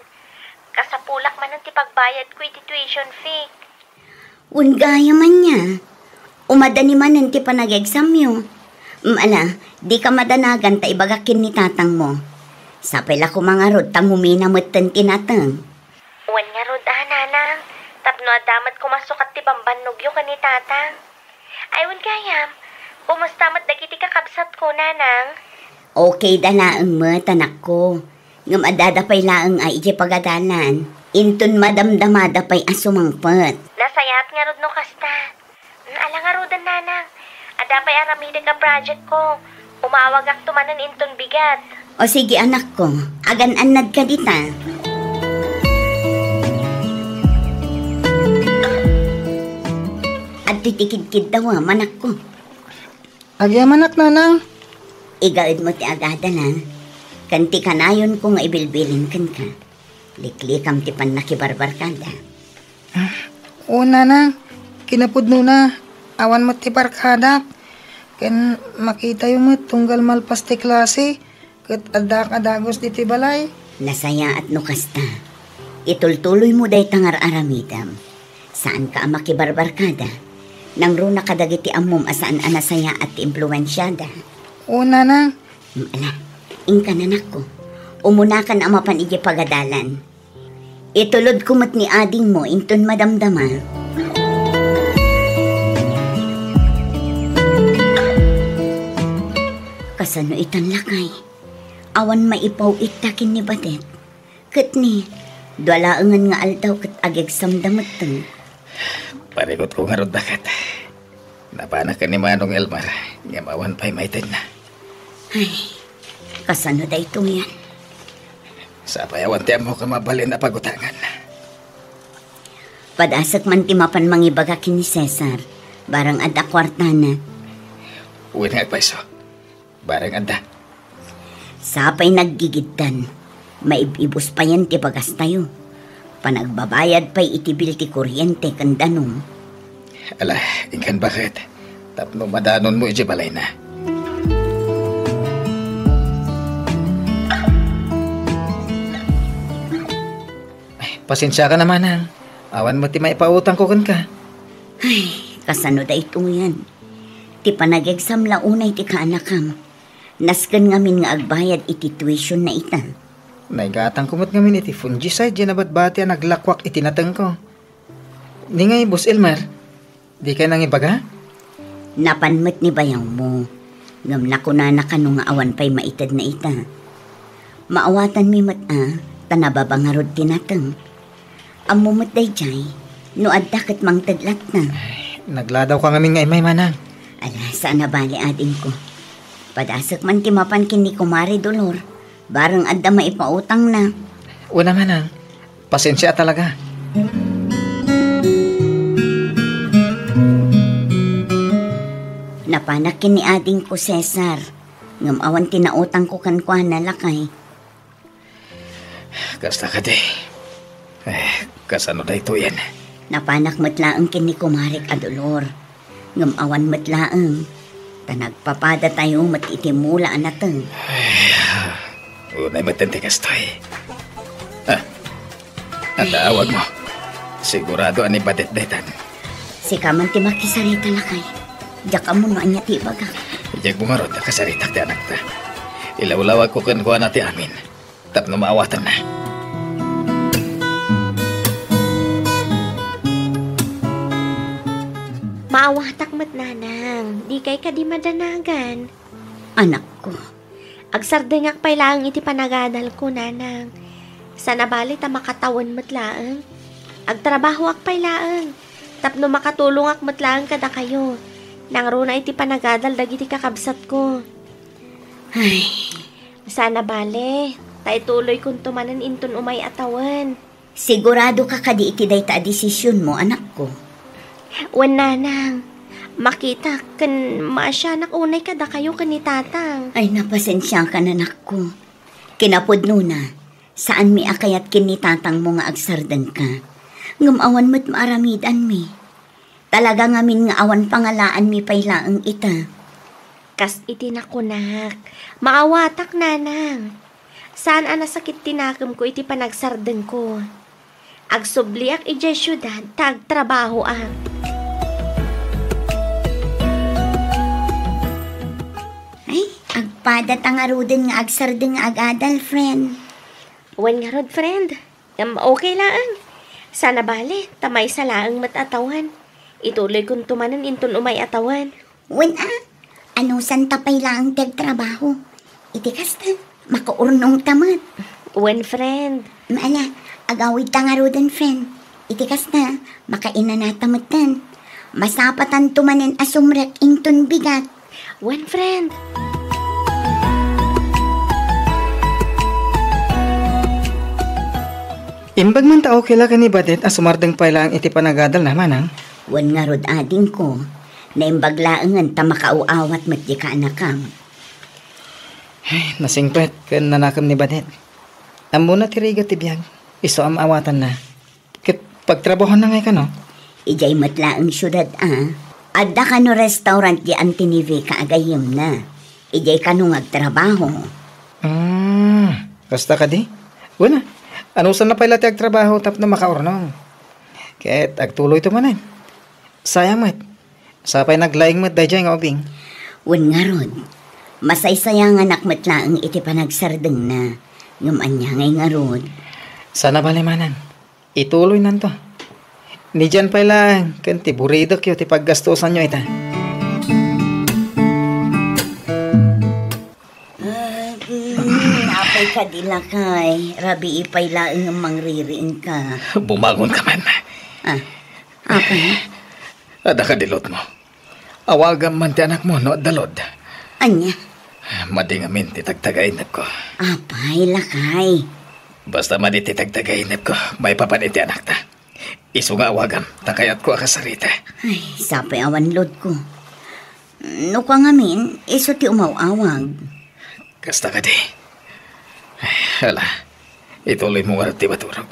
Kasapulak manen ti pagbayadko iti tuition fee. Wen gayam ania, umadani manen ti panag-examyo. Mm, ala, dika madanagan ta ibagak ken ni tatangmo. Sapay la koma ngarud ta ngumina metten ti nateng. Wen ngarud a, Nanang, tapno adda met koma sukat ti bambannogyo ken ni tatang. Ay, wen gayam, kumusta met dagiti kakabsatko, Nanang? Okay da laeng met, anakko. Ngem addada pay laeng a idiay pagadalan. Inton madamdamada pay a sumangpet. Nasayaat ngarud no kasta. Mm, ala ngaruden, Nanang. Adda pay aramidek a projectko. Umawagakto manen inton bigat. O sige, anakko. Agan-annadka dita. Adtoy ti kidkiddawam, anakko. Agyamanak, Nanang. Igaedmo ti agadal, a. Ken ti kanayonko nga ibilbilin kenka. Liklikam ti pannakibarbarkada. Ah, oo, Nanang. Kinapudnona, awan met ti barkadak. Ken makitayo met tunggal malpas ti klase. Ket addaak a dagus ditoy balay. Nasayaat no kasta. Itultuloymo dayta nga ar-aramidem. Saanka a makibarbarkada. Nangruna kadagiti ammom a saan a nasayaat ti impluensiada. Oo, Nanang. Mm, ala, inka, anakko. Umunakan a mapan idiay pagadalan. Itulodko met ni adingmo inton madamdama. Kasano itan, lakay? Awan maipaw-itta ken ni Badet. Ket ni, dua laengen nga aldaw ket agegsamda metten. Parikutko ngarud, daket. Napanak ken ni Manong Elmar, ngem awan pay maitedna. Ay, kasano daytoyen? Sapay awan ti ammok a mabalin a pagutangan. Padasek man ti mapan mangibaga ken ni Cesar, barang adda kuartana. Wen nga agpayso. Barang adda. Sapay naggigiddan, maib-ibus payen ti bagastayo. Panagbabayad pay iti bil ti kuryente ken danum. Ala, inkan baket. Tapno madanonmo iti balayna. Ay, pasensiaka na, manang. Awan met ti maipautangko kenka. Ay, kasano daytoyen? Ti panagegsamla unay ti kaanakam. Nasken ngamin nga agbayad iti tuition na ita. Naigatangko met ngamin iti fungicide diay nabatbati a naglakuak iti natengko. Ni ngay, Boss Elmer, dikay nangibaga? Napan met ni bayawmo, ngem nakunana kano nga awan pay maited na ita. Maawatanmi met a, ta nababa ngarud ti nateng. Ammo met daydiay, no adda ket mangted latta. Ay, nagladawka ngamin nga immay, manang. Ala, saan a bali, adingko. Padasek man ti mapan ken ni Kumare Dolor, barang adda maipautangna. Wen a, manang, pasensia a talaga. Napanak ken ni adingko Cesar, ngem awan ti nautangko kenkuana, lakay. Kasta kadi. Eh, kasano daytoyen? Napanak met laeng ken ni kumarek a Dolor. Ngem awan met laeng, ta nagpapadatayo met iti mula a nateng. Ay, unay met ti kastoy. Ah, adda awagmo. Sigurado a ni Badet daytan. Sika man ti makisarita, lakay. Diak ammo no ania ti ibagak. Diak bumaro ta kasaritak ti anakta. Ilawlawagko kenkuana ti amin. Tapno maawatanna. Maawatak met, nanang. Dikay kadi madanagan. Anakko, agsardengak pay laeng iti panagadalko, nanang. Saan a bali ta makatawen met laeng. Agtrabahoak pay laeng. Tapno makatulongak met laeng kadakayo. Nangruna iti panagadal dagiti kakabsatko. Ay. Saan a bali, ta ituloykonto manen inton umay a tawen. Siguradoka kadi iti dayta a desisionmo, anakko? Wen, nanang. Makitak ken maasianak unay kadakayo ken ni tatang. Ay, napasensiakan, anakko. Kinapudnona, saanmi a kayat ken ni tatangmo nga agsardengka. Ngem awan met maaramidanmi. Talaga ngamin nga awan pangalaanmi pay laeng ita. Kas iti nakunak, maawatak, nanang. Saan a nasakit ti nakemko iti panagsardengko. Agsubliak idiay siudad ta agtrabahoak. Ay, agpada ta ngaruden nga agsardeng nga agadal, friend. Wen ngarud, friend. Ngem okay laeng. Saan a bali, ta maysa laeng met a tawen. Ituloykonto manen inton umay a tawen. Wen a, anusanta pay laeng ti agtrabaho. Iti kasta, makaurnongta met. Wen, friend. Ala, agawidta ngaruden, friend. Iti kasta, makainanata metten. Masapatanto manen a sumrek inton bigat. Wen, friend. Imbag man ta okay la ken ni Badet a sumardeng pay laeng iti panagadalna, manang? Wen ngarud, adingko, naimbag laengen ta makaaw-awat met di kaanakam. Ay, nasingpet ken nanakem ni Badet. Ammona ti rigat ti biag, isu a maawatanna. Ket pagtrabahoanna ngay kano? Idiay met laeng siudad a. Adda kano restaurant di Auntie Niveca a gayyemna. Idiay kano nga agtrabaho. Ah, kasta kadi? Wen a, anusanna pay la ti agtrabaho tapno makaurnong. Ket agtuloyto manen. Sayang met. Sapay naglaing met daydiay nga ubing. Wen ngarud, masaysayanganak met laeng iti panagsardengna. Ngem ania ngay ngarud? Saan a bali, manang. Ituloynanto. Ni Jan pay laeng ken ti buridekyo ti paggastusanyo ita. Ah, mm, apay kadi, lakay? Rabii pay laeng nga mangririingka. Bumangonka man. Ah, apay? Adda kadi loadmo? Awagam man ti anakmo no adda load. Ania? Madi ngamin ti tagtagainepko. Apay, lakay? Basta madi ti tagtagainepko, maipapan iti anakta. Isu nga awagam, ta kayatko a kasarita. Ay, sapay awan loadko. No kua ngamin, isu ti umaw-awag. Kasta kadi. Ay, ala, ituloymo ngarud ti maturog.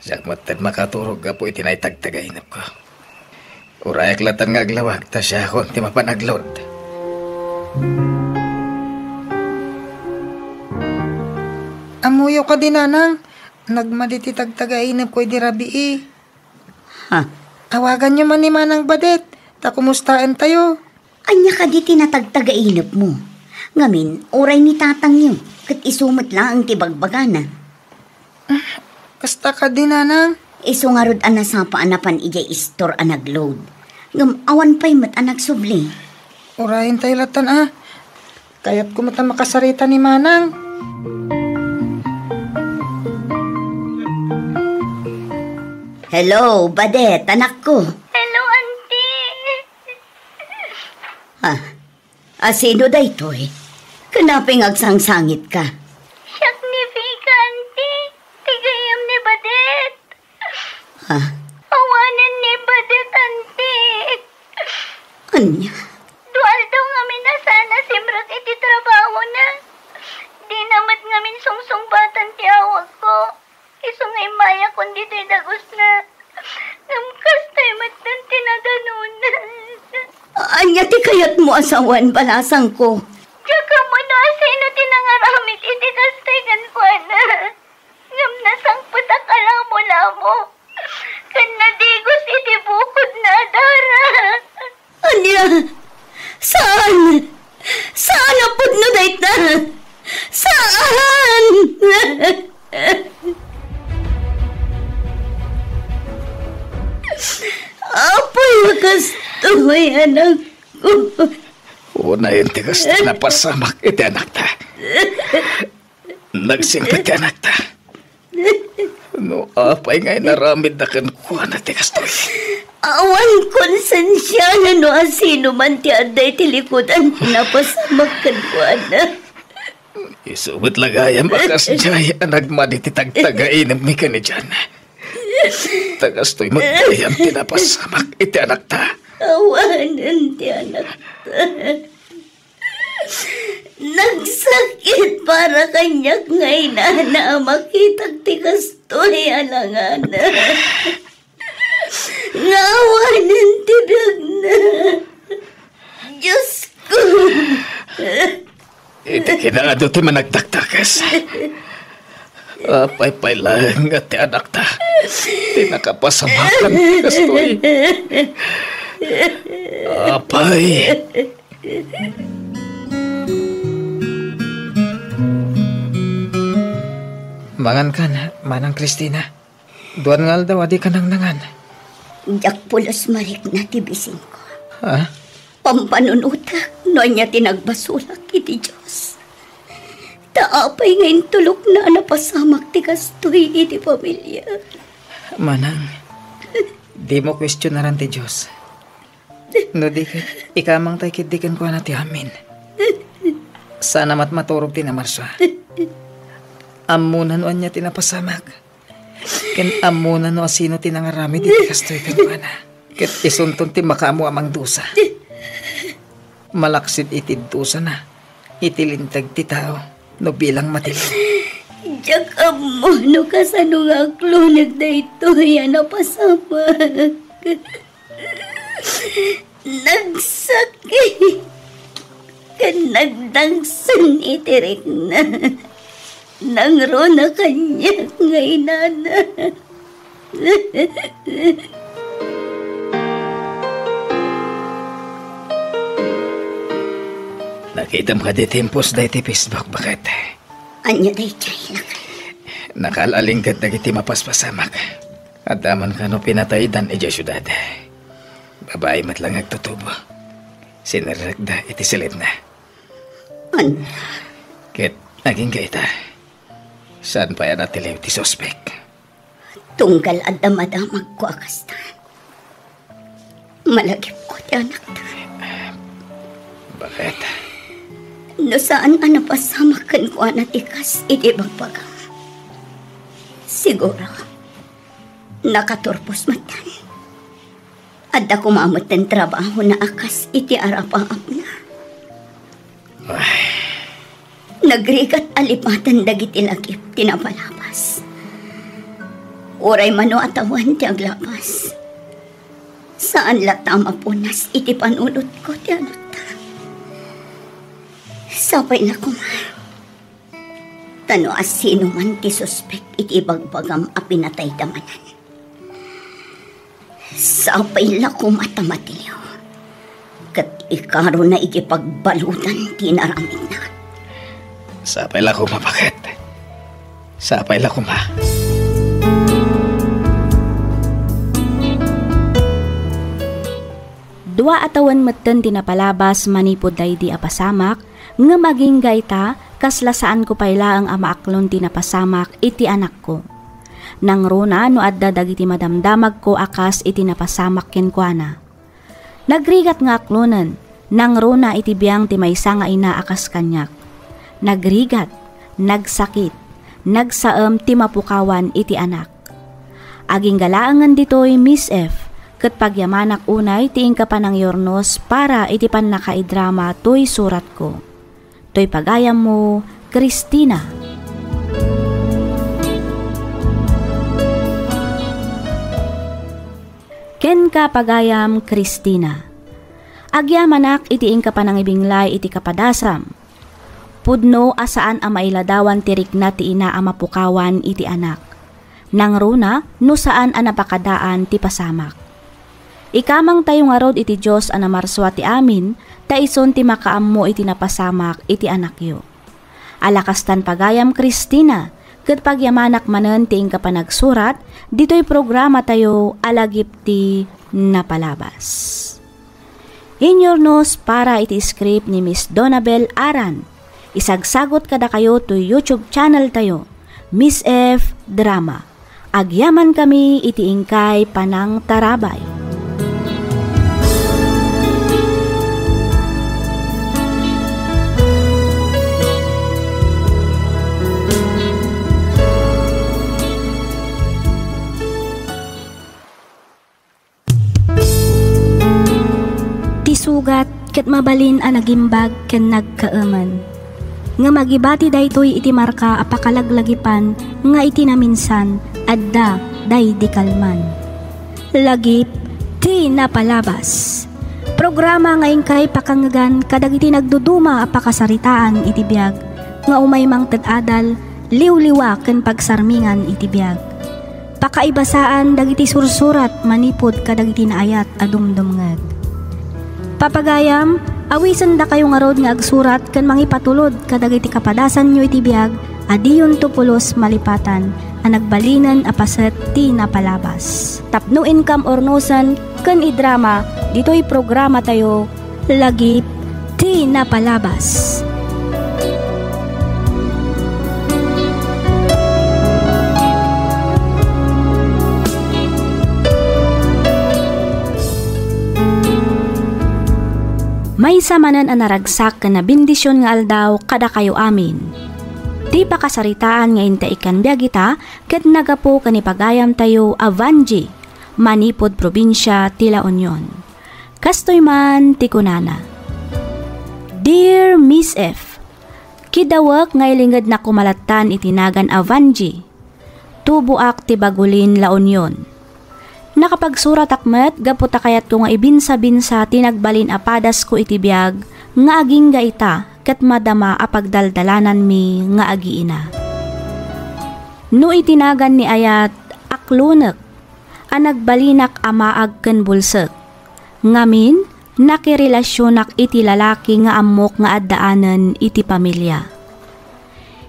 Siak met ti makaturog gapu iti naitagtagainepko. Urayak latta nga aglawag, ta siakon ti mapan agload. Ammoyo kadi, nanang, nagmadi ti tagtagainepko idi rabii. Ha? Awaganyo man ni Manang Badet, ta kumustaentayo. Ania kadi ti natagtagainepmo? Ngamin, uray ni tatangyo, ket isu met laeng ti bagbagana. Ah, kasta kadi, nanang? Isu ngarud a nasapa a napan idiay istor a nagload. Ngem awan pay met a nagsubli. Urayentayo lattan a. Kayatko met a makasarita ni Manang. Hello, Badet, anakko. Hello, Auntie. Ah, asino daytoy? Ken apay nga agsangsangitka? Siak ni Vika, Auntie. Ti gayyem ni Badet. Ha? Awanen ni Badet, Auntie. Ania? Dua aldaw ngamin a saan a simrek iti trabahona. Dina met ngamin sungsungbatan ti awagko. Isu nga immayakon ditoy dagusna. Ngem kastoy met ti nadanona. Ania ti kayatmo a sawen, balasangko? Diak ammo no asino ti nangaramid iti kastoy kenkuana. Ngem nasangpetak a lamolamo ken nadigos iti bukodna a dara. Ania? Saan? Saan a pudno dayta? Saan? Apay a kastoy, anakko? Unayen ti kasta napasamak iti anakta. Nagsingpet ti anakta. No apay nga inaramidda kenkuana ti kastoy? Awan konsensiana no asino man ti adda iti likudan ti napasamak kenkuana. Isu met la gayam a kasdiay a nagmadi ti tagtagainepmi ken ni Jan. Ta kastoy met gayam ti napasamak iti anakta. Awanen ti anakta. Nagsakit para kaniak nga inana a makitak ti kastoy a langana. Nga awanen ti biagna. Diosko. Iti kinaadu ti managdakdakes. Apay pay laeng nga ti anakta ti nakapasamakan ti kastoy. Apay. Mangankan, Manang Cristina. Duan nga aldaw a dika nangnangan. Diak pulos marikna ti bisingko. Ha? Pampanunotak no ania ti nagbasolak iti Dios. Ta apay nga intulokna a napasamak ti kastoy iti pamilia? Manang, dimo kuestionaran ti Dios. No di ket, ikamangtay ketdi kenkuana ti amin. Saan a met maturog ti namarsa. Ammona no ania ti napasamak. Ken ammona no asino ti nangaramid iti kastoy kenkuana. Ket isunton ti makaammo a mangdusa. Malaksid iti dusana, iti linteg ti tao, no bilang matillo. Diak ammo no kasano nga akloneg daytoy a napasamak. Nagsakit ken nagdagsen iti rikna. Nangruna kaniak nga inana. Nakitam kadi ti impos daytoy Facebook, baket? Ania daytoy, lakay? Nakal-alinggad dagiti mapaspasamak. Adda man kano pinataydan idiay siudad. Babai met la nga agtutubo. Sinerrekda iti silitna. Ania? Ket agingga ita, saan pay a natiliw ti suspek. Tunggal adda madamagko a kasta, malagipko ti anakta. Bakit? No saan a napasamak kenkuana ti kas iti ibagbagam, siguro, nakaturpos metten. Adda koma metten trabahona a kas iti arapaapna. Ay. Nagrigat a lipaten dagiti lagip ti napalabas. Uray mano a tawen ti aglabas, saan latta a mapunas iti panunotko ti anakta. Sapay la koma, ta no asino man ti suspek iti ibagbagam a pinatayda manen, sapay la koma ta matiliw, ket ikarona iti pagbaludan ti inaramidna. Sapay la koma, bakit? Sapay la koma. Dua a tawen metten ti napalabas manipud daydi a pasamak, ngem agingga ita, kasla saanko pay laeng a maaklon ti napasamak iti anakko. Nangruna no adda dagiti madamdamagko a kas iti napasamak kenkuana. Nagrigat nga aklonen, nangruna iti biang ti maysa nga ina a kas kaniak. Nagrigat, nagsakit, nagsaem ti mapukawan iti anak. Agingga laengen ditoy, Miss F, ket pagyamanak unay ti inka panangyurnos para iti pannakaidrama toy suratko. Toy pagayammo, Christina. Kenka, pagayam Christina. Agyamanak iti inka panangibinglay iti kapadasam. Pudno a saan a mailadawan ti rikna ti ina a mapukawan iti anak. Nangruna no saan a napakadaan ti pasamak. Ikamangtayo ngarud iti Dios a namarsua ti amin, ta isun ti makaammo iti napasamak iti anakyo. Ala kastan, pagayam Christina, ket pagyamanak manen ti inka panagsurat ditoy programatayo a Lagip ti Napalabas. Inyurnos para iti script ni Miss Donabel Aran. Isagsagot kadakayo toy YouTube channel tayo, Miss F Drama. Agyamankami iti inkay panangtarabay. Ti sugat ket mabalin a nagimbag ken nagkaemen. Ngem agibati daytoy iti marka a pakalaglagipan nga iti naminsan, adda daydi kalman. Lagip ti Napalabas. Programa nga inkay pakangngegan kadagiti nagduduma a pakasaritaan iti biag nga umay mangted adal, liwliwa ken pagsarmingan iti biag. Pakaibasaan dagiti sursurat manipud kadagiti naayat a dumdumngeg. Papagayam, awisendakayo ngarud nga agsurat ken mangipatulod kadagiti kapadasanyo iti biag a diyonto pulos malipatan a nagbalinen a paset ti napalabas. Tapno inkam urnosen ken idrama ditoy programatayo, Lagip ti Napalabas. Maysa manen a naragsak ken nabendision nga aldaw kadakayo amin. Ti pakasaritaan nga inta ikkan biag ita ket nagapu ken ni pagayamtayo a Vangie, manipud probinsia ti La Union. Kastoy man ti kunana, Dear Miss F, kidawek nga ilingednak koma lattan iti nagan a Vangie. Tuboak ti Bagulin, La Union. Nakapagsuratak met gapu ta kayatko nga ibinsa-binsa ti nagbalin a padasko iti biag nga agingga ita ket madama a pagdaldalananmi nga agiina. No iti nagan ni ayat, aklonek a nagbalinak a maag ken bulsek. Ngamin, nakirelasionak iti lalaki nga ammok nga addaanen iti pamilia.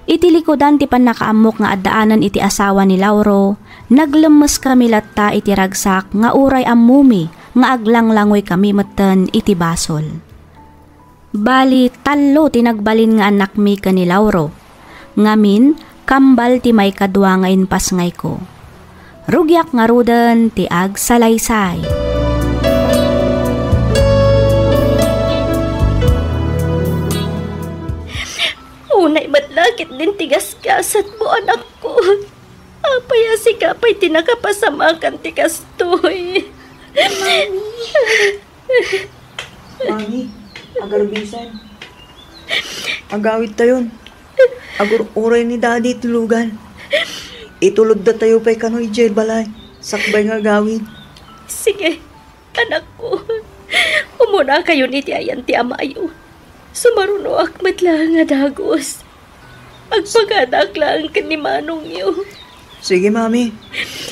Iti likudan ti pannakaammok nga addaanen iti asawa ni Lauro, naglemmeskami latta iti ragsak nga uray ammomi nga aglanglangoykami metten iti basol. Bali, tallo ti nagbalin nga annakmi ken ni Lauro. Ngamin, kambal ti maikadua nga impasngayko. Rugiak ngaruden ti agsalaysay. Unay met la ketdin ti gasgasatmo, anakko. Apay a sika pay ti nakapasamakan ti kastoy? Mami, agarbisan. Agawidtayon. Agur-uray ni Daddy ti lugan. Ituloddatayo pay kano idiay balay. Sakbay nga agawid. Sige, anakko. Umunakayon iti ayan ti amayo. Sumarunoak met laeng a dagus. Agpakadaak laeng ken ni manongyo. Sige, Mami.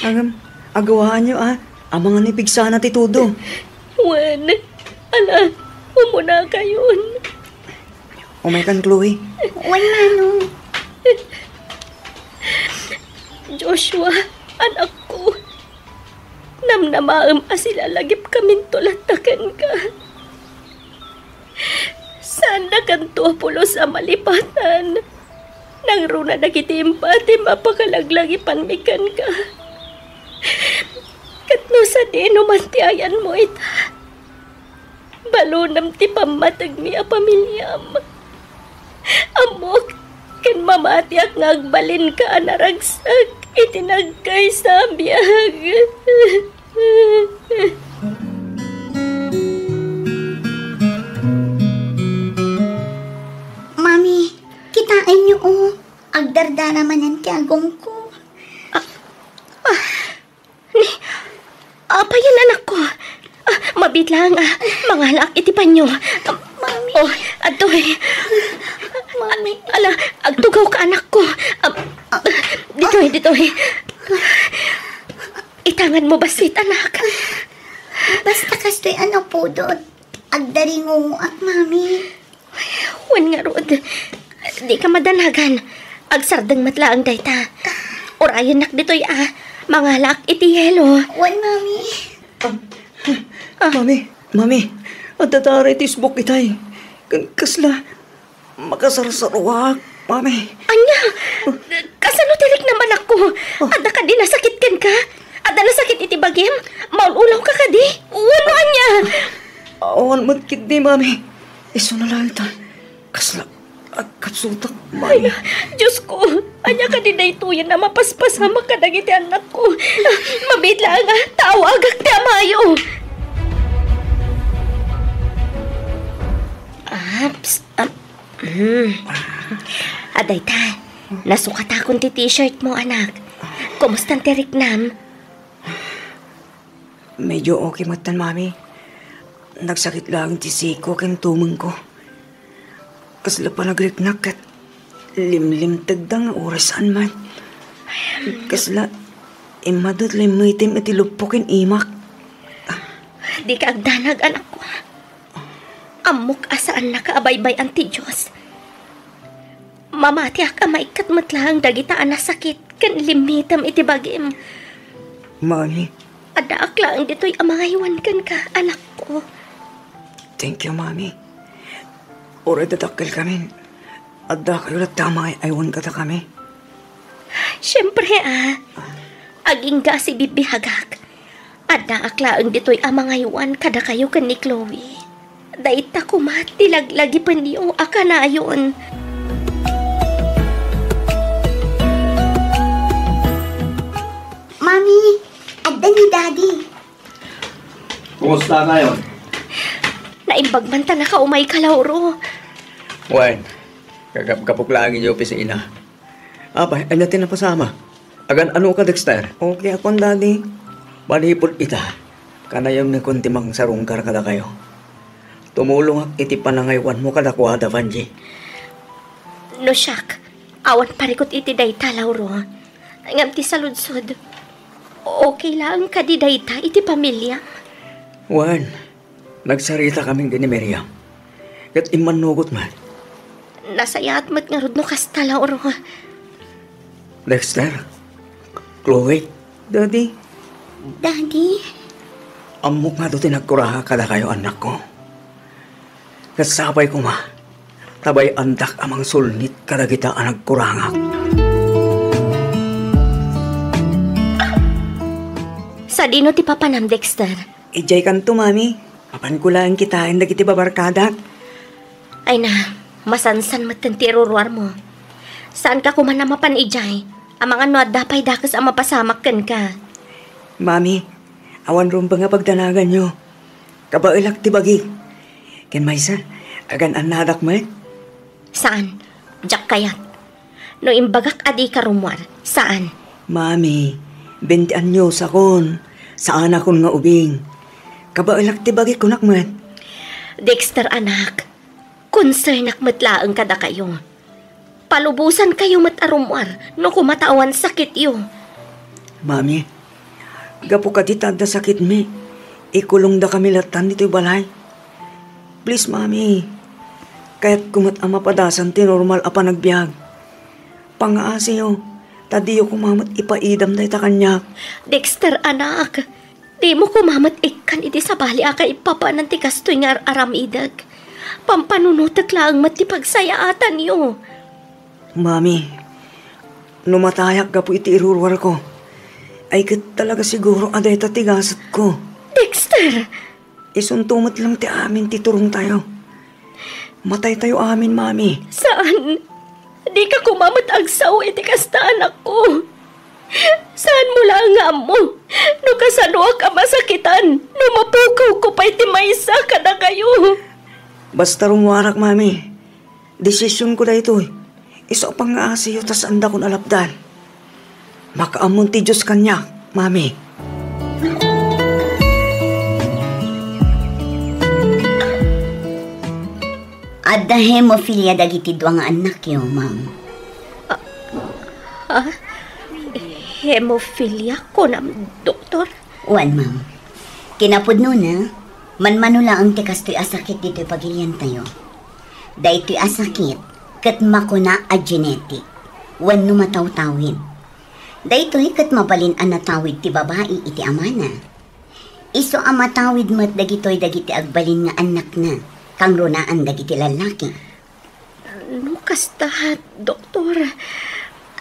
Ngem, agawaanyo, a. Amangan ni pigsana ti todo. Wen, ala, umunakayon. Umaykan, Chloe. Wen, Manong. Joshua, anakko. Namnamaem a silalagipkaminto latta kenka. Saandakanto a pulos a malipatan. Nangruna dagiti impatim a pakalaglagipanmi kenka. Ket no sadino man ti ayanmo ita, balonem ti pammategmi a pamiliam. Ammok ken mamatiak nga agbalinka a naragsak iti nagkaysa a biag. Mami, kitaenyo, o. Agdardara manen ti agongko. Ah, ah, ni, apay yan, anakko? Ah, mabiit lang, a. Mangalaak iti panyo. Ah, Mami. O, adtoy. Mami. Ala, agtugawka, anakko. Ah, ditoy, ditoy. Itanganmo bassit, anak. Basta kastoy a napudot. Agdaringungoak, Mami. Wen ngarud, dika madanagan. Agsardeng met laeng dayta. Urayennak ditoy, a. Mangalaak iti yelo. Wen, Mami. Ah, ah, Mami, Mami, adda dara iti isbuk itay. Ken kasla, makasarsaruak, Mami. Ania? Kasano ti riknam, anakko? Ah. Adda kadi nasakit kenka? Adda nasakit iti bagim? Maul-ulawka kadi? Wenno ania? Awan met ketdi, Mami. Isuna laeng ta. Kasla, agkapsutak, Mami. Ay, Diosko, ania kadi daytoyen a mapaspasamak kadagiti annakko? Mabiit laeng, a, ta awagak ti amayo. Aps, ap-, hmm. A, dayta, nasukatakon ti t-shirt mo, anak. Kumustan ti riknam? Medyo okay metten, Mami. Nagsakit laeng ti siko ken tumengko. Kasla panagriknak ket limlimtegda nga uray saan man. Kasla, immadu't limmitem iti luppo ken imak. Dika agdanag, anakko. Ammok a saannaka a baybay-an ti Dios. Mamatiak a maikkat met laeng dagita a nasakit ken limmitem iti bagim. Mami. Addaak laeng ditoy a mangaywan kenka, anakko. Thank you, Mami. Uray dadakkelkamin, addakayo latta a mangay-aywan kadakami. Siempre, a. Agingga a sibibiagak. Addaak laeng ditoy a mangaywan kadakayo ken ni Chloe. Dayta koma ti laglagipenyo a kanayon. Mami, adda ni Daddy. Kumusta ngayon? Naimbag man ta nakaumayka, Lauro. Wen, gagapgapok laeng idiay opisina. Apay, ania ti napasama? Agan-anoka, Dexter? Okay akon, Daddy. Manipud ita, kanayonnakon ti mangsarungkar kadakayo. Tumulongak iti panangaywanmo kadakuada, Vangie. No siak, awan parikut iti dayta, Lauro. Ngem ti saludsod, okay laeng kadi dayta iti pamiliam? Wen, nagsaritakamin ken ni Miriam. Ket immannugot met. Nasayaat met ngarud no kasta, Lauro. Dexter, Chloe. Daddy. Daddy? Ammok nga ti nagkurangak kadakayo, annakko. Ket sapay koma, ta bay-andak a mangsulnit kadagita a nagkurangak. Sadino ti papanam, Dexter? Idiay kanto, Mami. Mapanko laeng kitaen dagiti babarkadak. Ay na, masansan metten ti iruruarmo. Saanka koma a mapan idiay, amangan no adda pay dakes a mapasamak kenka. Mami, awan rumbeng a pagdanaganyo. Kabaelak ti bagik. Ken maysa, agan-annadak met. Saan, diak kayat. No imbagak a dika rummuar, saan. Mami, bente anyosakon. Saanakon nga ubing. Kabaelak ti bagik, kunak met. Dexter, anak, konsernak met laeng kadakayo. Palubosankayo met a rummuar no koma ta awan sakityo. Mami, gapu kadi ta adda sakitmi, ikulongdakami lattan ditoy balay. Please, Mami, kayatko met a mapadasan ti normal a panagbiag. Pangngaasiyo, ta diyo koma met ipaidam dayta kaniak. Dexter, anak, dimo koma met ikkan iti sabali a kaipapanan ti kastoy nga ar-aramidek. Pampanunotek laeng met ti pagsayaatanyo. Mami, no matayak gapu iti iruruarko, ay ket talaga siguro a dayta ti gasetko. Dexter! Isunto met lang ti amin ti turongtayo. Mataytayo amin, Mami. Saan? Dika koma met agsao iti kasta, anakko. Saanmo laeng nga ammo no kasanoak a masakitan no mapukawko pay ti maysa kadakayo. Basta rummuarak, Mami. Desisionko daytoy. Isu a pangngaasiyo ta saandakon a lapdan. Makaammon ti Dios kaniak, Mami. Adda hemophilia dagiti dua nga annakyo, ma'am. Ah, ah? Hemophilia, kunam, doktor? Wen, ma'am. Kinapudnona, manmano laeng ti kastoy a sakit ditoy pagiliantayo. Daytoy a sakit ket makuna a genetic wenno matawtawid. Daytoy ket mabalin a natawid ti babai iti amana. Isu a matawid met dagitoy dagiti agbalin nga annakna, kangrunaan dagiti lallaki. No kasta, doktor.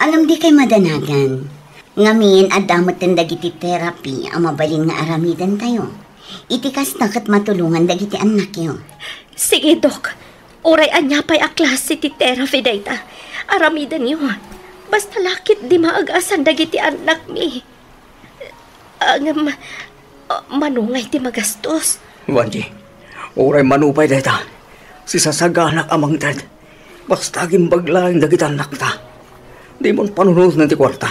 Ngem dikay madanagan. Ngamin, adda metten dagiti therapy a mabalin nga aramidentayo. Iti kasta ket matulongan dagiti annakyo. Sige, Dok. Uray ania pay a klase ti therapy dayta, aramidenyo. Basta la ketdi maag-asan dagiti annakmi. Ngem, ah, mano ngay ti magastos? Wanji, uray mano pay dayta, sisasaganak a mangted. Basta agimbag laeng dagiti annakta. Dimon panunoten ti kuarta.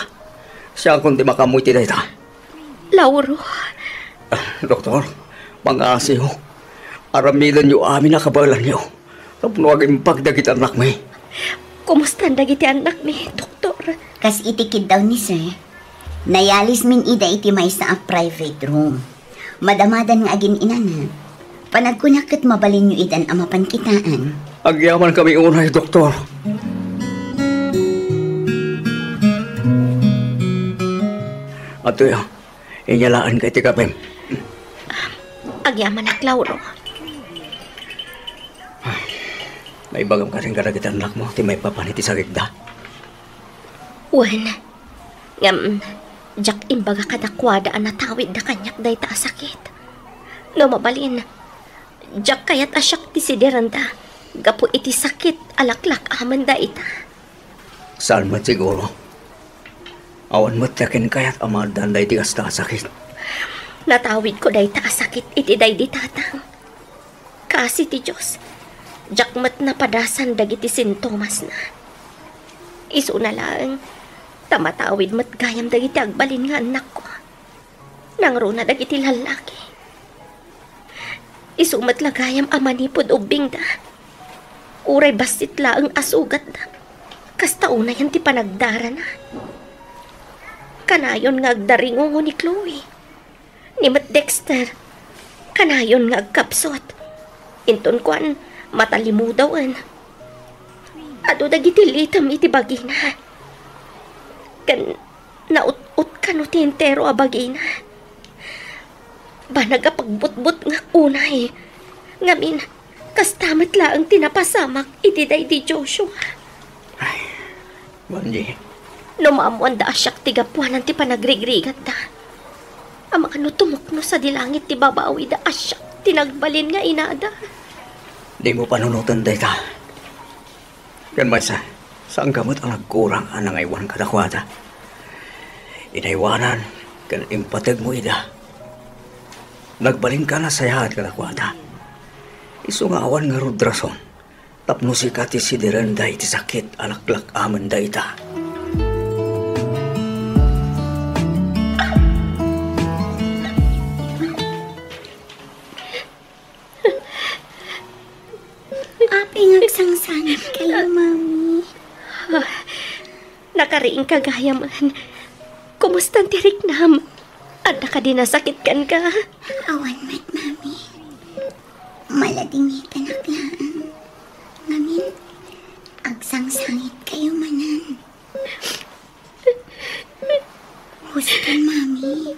Siakon ti makaammo iti dayta. Lauro. Ah, doktor, pangngaasiyo. Aramidenyo amin a kabaelanyo. Tapno agimbag dagiti annakmi. Kumustan dagiti annakmi, doktor? Kas iti kiddaw ni Sir, nayalismin ida iti maysa a private room. Madamadan nga agin-inana. Panagkunak ket mabalinyo idan a mapan kitaen. Agyamankami unay, doktor. Adtoya, inyalaanka iti kapem. Agyamanak, Lauro. Naibagam kasin kadagiti annakmo ti maipapan iti sakitda? Wen, ngem, diak imbaga kadakuada a natawidda kaniak dayta a sakit. No mabalin, diak kayat a siak ti sidirenda gapu iti sakit a laklak-amenda ita. Saan met siguro? Awan met ti akin kayat a maaddaan daydi kasta a sakit. Natawidko dayta a sakit iti daydi tatang. Kaasi ti Dios, diak met napadasan dagiti sintomasna. Isuna laeng, ta matawid met gayam dagiti agbalin nga annakko. Nangruna dagiti lallaki. Isu met la gayam a manipud ubbingda. Uray bassit laeng a sugatda, kasta unayen ti panagdarana. Kanayon nga agdaringungo ni Chloe. Ni met Dexter, kanayon nga agkapsut. Inton kuan, matalimudawen. adu dagiti litem iti bagina. Ken naut-ot kano ti entero a bagina. Banag a pagbutbutngak unay. Ngamin, kasta met laeng ti napasamak iti daydi Joshua. Ay, Bonnie. No maammoanda a siak ti gapuanan ti panagrigrigatta. Amangan no tumukno sadi langit ti babawida a siak ti nagbalin nga inada. Dimo panunoten dayta. Ken maysa, saanka met a nagkurang a nangaywan kadakuada. Inaywanan ken impategmo ida. Nagbalinka a nasayaat kadakuada. Isu nga awan ngarud rason tapno sika ti sidirenda iti sakit a laklak-amenda ita. Apay nga agsangsangitkayo, Mami? Ah, nakariingka gayam. Kumusta ti riknam? Adda kadi nasakit kenka? Awan met, Mami. Maladingitanak laeng. Ngamin, agsangsangitkayo manen. Huston, Mami.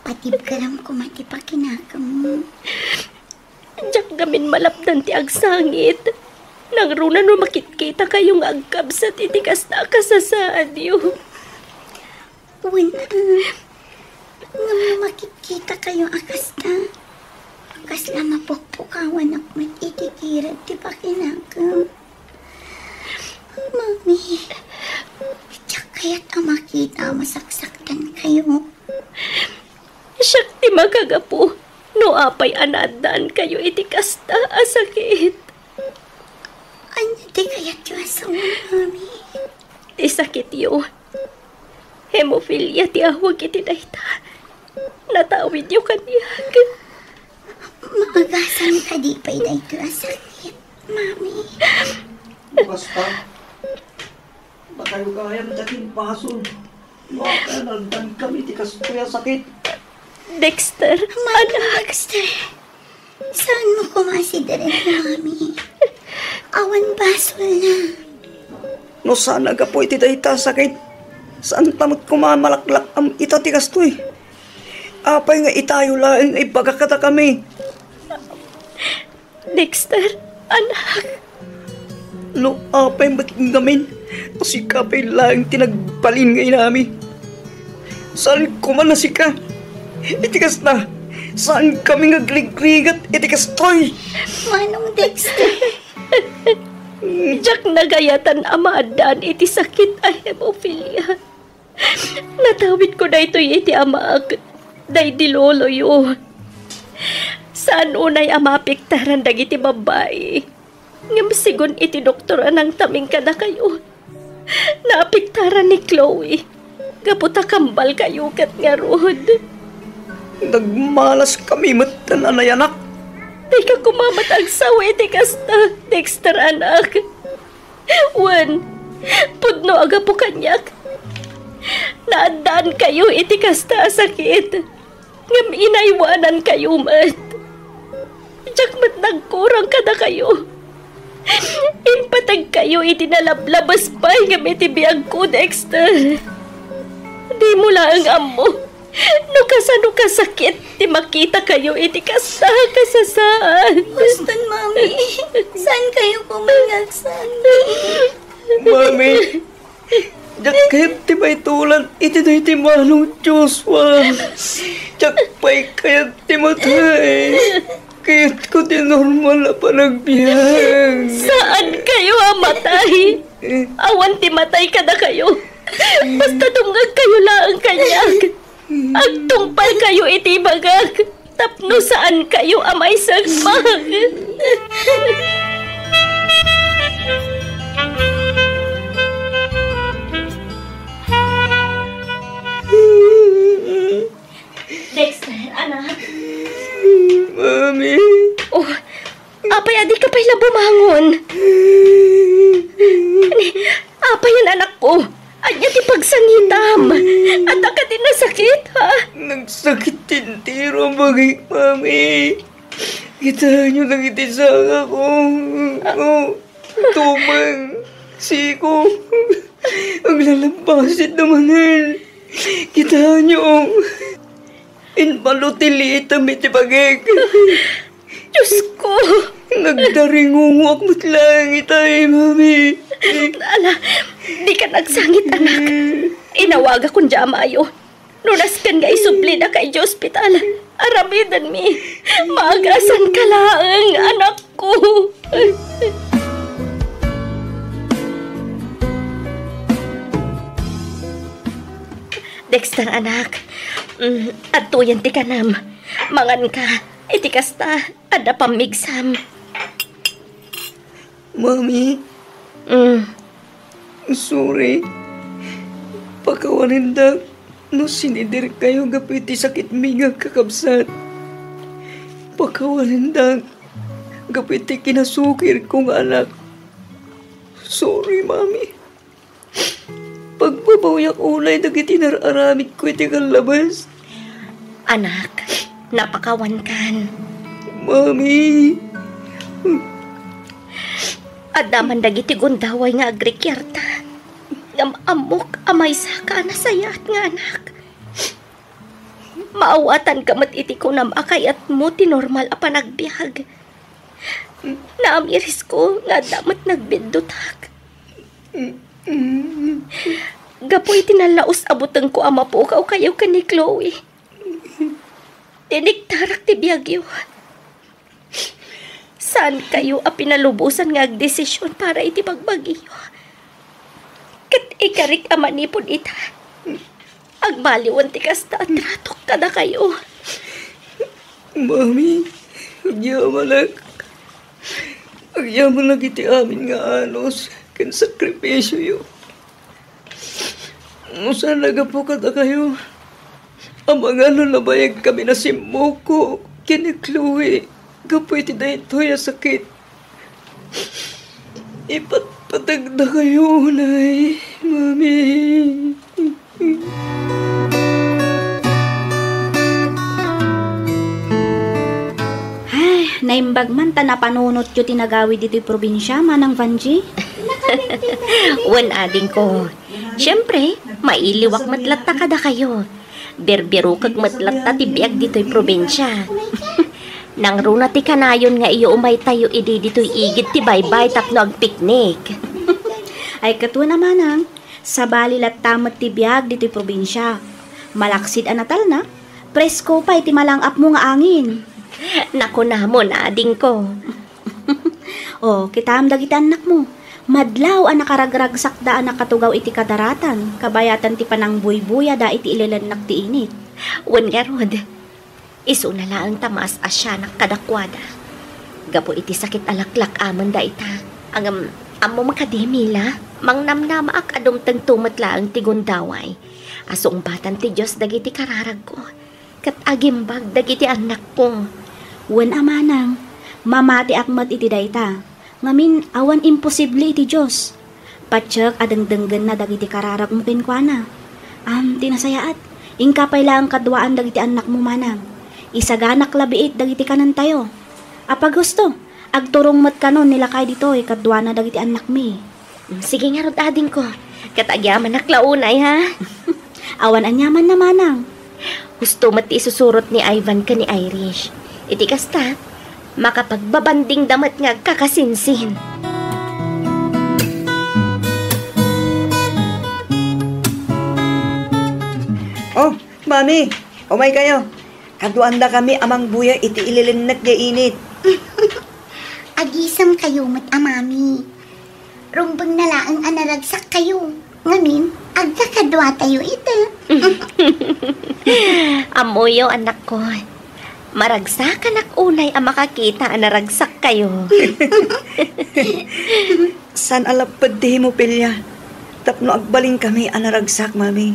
Patibkaram koma ti pakinakemmo. Diak ngamin malapdan ti agsangit. Nangruna no makitkitakayo nga agkabsat iti kasta a kasasaadyo. Wen, ah, ngem no makitkitakayo a kasta, kasla mapukpukawanak met iti kirad ti pakinakem. Mami, diak kayat a makita a masaksaktankayo. Siak ti makagapu no apay a naaddaankayo iti kasta a sakit. Ania ti kayatyo a sawen, Mami? Ti sakityo. Hemophilia ti awag iti dayta. Natawidyo kaniak. Maagasan kadi pay daytoy a sakit, Mami? Basta, dakayo gayam ti agimbasol. No apay a naaddankami iti kastoy a sakit. Dexter, Mami, anak. Dexter, saanmo koma a sidiren ni Mami? Awan basolna. No saan a gapu iti dayta a sakit, saanta met koma a malaklak-am ita ti kastoy. Apay nga itayo laeng nga ibbaga kadakami? Dexter, anak. No apay met ngamin a sika pay laeng ti nagbalin nga inami, saan koma a sika. Iti kasta, saankami nga agrigrigat iti kastoy. Manong Dexter. Diak nagayatan a maaddaan iti sakit a hemophilia. Natawidko daytoy iti amaak, daydi loloyo. Saan unay a maapektaran dagiti babbai. Ngem segun iti doktor a nangtaming kadakayo, naapektaran ni Chloe gapu ta kambalkayo ket ngarud. Nagmalaskami metten a nayanak. Dika koma met agsaw iti kasta, Dexter, anak. Wen, pudno a gapu kaniak. Naaddaankayo iti kasta a sakit, ngem inaywanankayo met. Diak met nagkurang kadakayo. Impategkayo iti nalablabes pay ngem iti biagko, Dexter. Dimo laeng ammo no kasano kasakit ti makitakayo iti kasta a kasasaad. Huston, Mami. Saankayo koma nga agsangit? Mami, diak kayat ti maitulan iti daydi Manong Joshua. Diak pay kayat ti matay. Kayatko ti normal a panagbiag. Saankayo a matay. Awan ti matay kadakayo. Basta dumngegkayo laeng kaniak. Agtungpalkayo iti ibagak tapno saankayo a maisagmak. Dexter, anak. Mami. Oh, apay a dika pay la bumangon? Ni, apay yan, anakko? Ania ti pagsangitam? Adda kadi nasakit, ha? Nagsakit ti entero a bagik, Mami. Kitaenyo dagiti sangako. Oh. Tumeng, siko, aglalabbasit da manen. Kitaenyo, imbalo ti liitem iti bagik. Diosko! Nagdaringungoak met laeng itay, Mami. Ala, dika agsangit, anak. Inawagakon diay amayo. No nasken nga isublidaka idiay ospital, aramidenmi. Maagasanka laeng, anakko. Dexter, anak. Mm, adtoyen ti kanam. Manganka. Iti kasta, adda pammigsam. Mami. Mm. Sorry. Pakawanendak no sinidirkayo gapu iti sakitmi nga agkakabsat. Pakawanendak gapu iti kinasukirko nga anak. Sorry, Mami. Pagbabawiak unay dagiti nar-aramidko iti kallabes. Anak, napakawankan. Mami. Adda man dagiti gundaway nga agrikiarta. Ngem ammok a maysaka a nasayaat nga anak. Maawatanka met iti kunam a kayatmo ti normal a panagbiag. Naamirisko nga adda met nagbiddutak. Gapu iti nallaus a butengko a mapukawkayo ken ni Chloe, tiniktarak ti biagyo. Saankayo a pinalubosan nga agdesisyon para iti bagbagiyo. Ket ikarik a manipud ita, agbaliwen ti kasta a tratok kadakayo. Mami, agyamanak. Agyamanak iti amin nga anus ken sakripisioyo. No saan a gapu kadakayo, amangan no nabayagkami a simmukok ken ni Chloe gapu iti daytoy a sakit. Ipatpateg dakayo unay, Mami. Ay, naimbag man ta napanunotyo ti nagawid ditoy probinsia, Manang Vangie. Wen, adingko. Siempre, mailiwak met latta kadakayo. Birbirokek met latta ti biag ditoy probinsia. Nangruna ti kanayon nga iyo umaytayo idi ditoy igid ti baybay tapno agpiknik. Ay, ket wen a, Manang, sabali latta met ti biag ditoy probinsia. Malaksid a natalna, presko pay ti malang-apmo nga angin. Nakunamon, adingko. O, kitaem dagiti annakmo. Madlaw a nakaragragsakda a nakatugaw iti kadaratan, kabayatan ti panangbuybuyada iti ilelennak ti init. Wen ngarud, isuna laeng ta maas-asianak kadakuada. Gapu iti sakit a laklak-amenda ita. Ngem, ammom kadi, Mila, mangnamnamaak a dumtengto met laeng ti gundaway a sungbatan ti Dios dagiti kararagko. Ket agimbag dagiti annakko. Wen a, Manang, mamatiak met iti dayta. Ngamin, awan imposible iti Dios. Patiek a dengdenggenna dagiti kararagmo kenkuana. Am, ti nasayaat, inka pay laeng kaduaan dagiti annakmo, Manang. Isaganak labiit dagiti kanentayo. Apaghusto, agturong met kanon ni lakay ditoy kaduana dagiti annakmi. Sige ngarud, adingko. Ket agyamanak la unay, ha? Awan aniamanna, Manang. Husto met ti isusurot ni Ivan ken ni Irish. Iti kasta, makapagbabandingda met nga agkakasinsin. Oh, Mami, umaykayo. Kaduaandakami a mangbuya iti ililennek nga init. Agisemkayo met a Mami. Rumbeng na laeng a naragsakkayo. Ngamin, agkakaduatayo ita. Ammoyo, annakko. Maragsakanak unay a makakita a naragsakkayo. Saan a lapped ti hemophilia tapno agbalinkami a naragsak, Mami.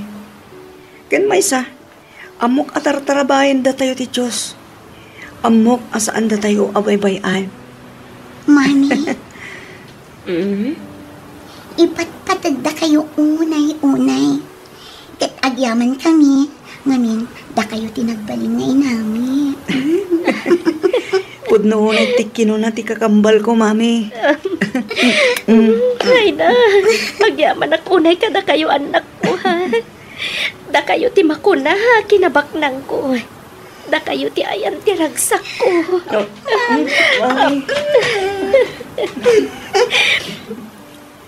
Ken maysa, ammok a tartarabaendatayo ti Dios. Ammok a saandatayo a baybay-an. Mami, Mm? ipatpategdakayo unay-unay. Ket agyamankami, ngamin, dakayo ti nagbalin nga inami. Pudno unay ti kinuna ti kakambalko, Mami. Mm. Reyna, agyamanak unay kadakayo, annakko, ha? Dakayo ti makuna, ha, kinabaknangko. Dakayo ti ayan ti ragsakko. Oh, mm, Mami.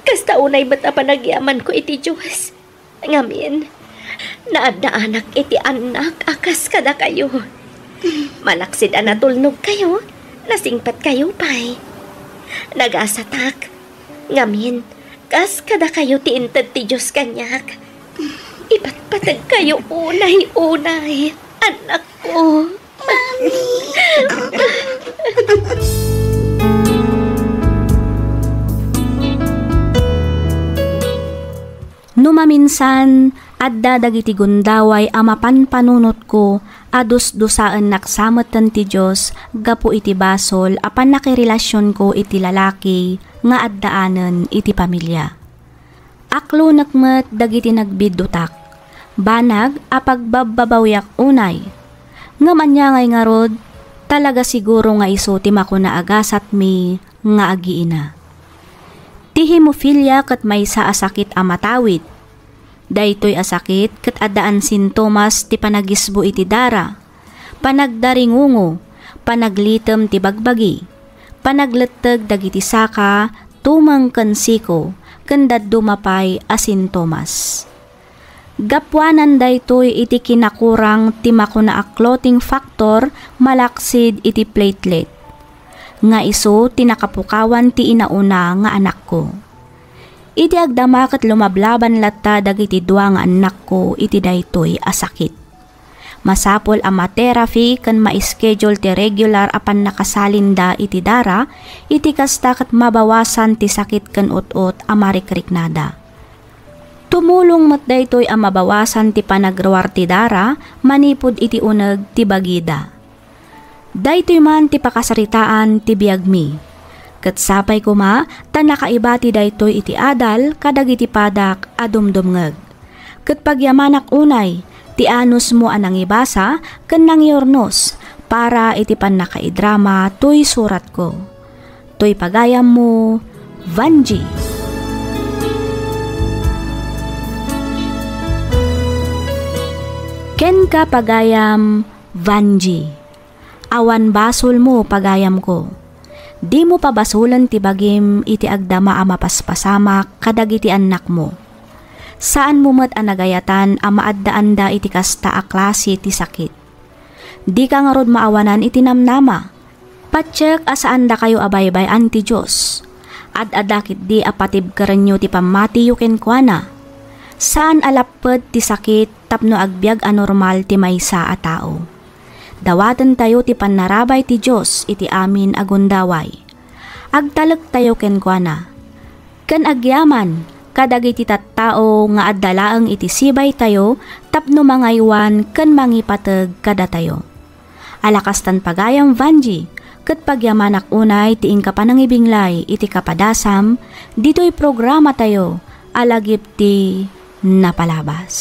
Kasta unay met a panagyamanko iti Dios. Ngamin, naaddaanak iti annak a kas kadakayo. Malaksid a natulnogkayo, nasingpetkayo pay. Nagasatak. Ngamin, kas kadakayo ti inted ti Dios kaniak. Ipatpategkayo unay-unay, annakko. Mami! No maminsan, adda dagiti gundaway a mapanpanunotko a dusdusaennak sa metten ti Dios gapu iti basol a pannakirelasionko iti lalaki nga addaanen iti pamilia. Aklonek met dagiti nagbiddutak, banag a pagbabbabawiak unay. Ngem ania ngay ngarud, talaga siguro nga isu ti makuna a gasatmi nga agiina. Ti hemophilia ket maysa a sakit a matawid. Daytoy a sakit ket addaan sintomas ti panagisbo iti dara, panagdaringungo, panaglitem ti bagbagi, panagletteg dagiti saka, tumeng ken siko, ken dadduma pay a sintomas. Gapuanan daytoy iti kinakurang ti makuna a clotting factor malaksid iti platelet, nga isu ti nakapukawan ti inauna nga anakko. Iti agdama ket lumablaban latta dagiti dua nga annakko iti daytoy a sakit. Masapul a ma-therapy ken ma-schedule ti regular a pannakasalinda iti dara, iti kasta ket mabawasan ti sakit ken ut-ot a marikriknada. Tumulong met daytoy a mabawasan ti panagruar ti dara manipud iti uneg ti bagida. Daytoy man ti pakasaritaan ti biagmi. Ket sapay koma ta nakaibati daytoy iti adal kadagiti padak a dumdumngeg. Ket pagyamanak unay ti anusmo a nangibasa ken nangiurnos para iti pannakaidrama toy suratko. Toy pagayammo, Vanji. Kenka, pagayam, Vanji. Awan basolmo, pagayamko. Dimo pabasolen ti bagim iti agdama a mapaspasamak kadagiti annakmo. Saanmo met a nagayatan a maaddaanda iti kasta a klase ti sakit. Dika ngarud maawanan iti namnama. Patiek a saandakayo a baybay-an ti Dios. Ad-adda ketdi a patibkerenyo ti pammatiyo kenkuana. Saan a lapped ti sakit tapno agbiag a normal ti maysa a tao. Dawatentayo ti pannarabay ti Dios iti amin a gundaway. Agtalektayo kenkuana. Ken agyaman kadagiti tattao nga adda laeng iti sibaytayo tapno mangaywan ken mangipateg kadatayo. Ala kastan, pagayam Vanji, ket pagyamanak unay ti inka panangibinglay iti kapadasam ditoy programatayo a Lagip ti Napalabas.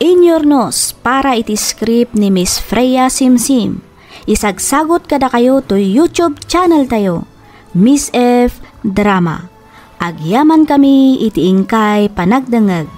Inyurnos para iti script ni Miss Freya Simsim. Isagsagot kadakayo toy YouTube channel tayo, Miss F Drama. Agyaman kami iti inkay panagdengngeg.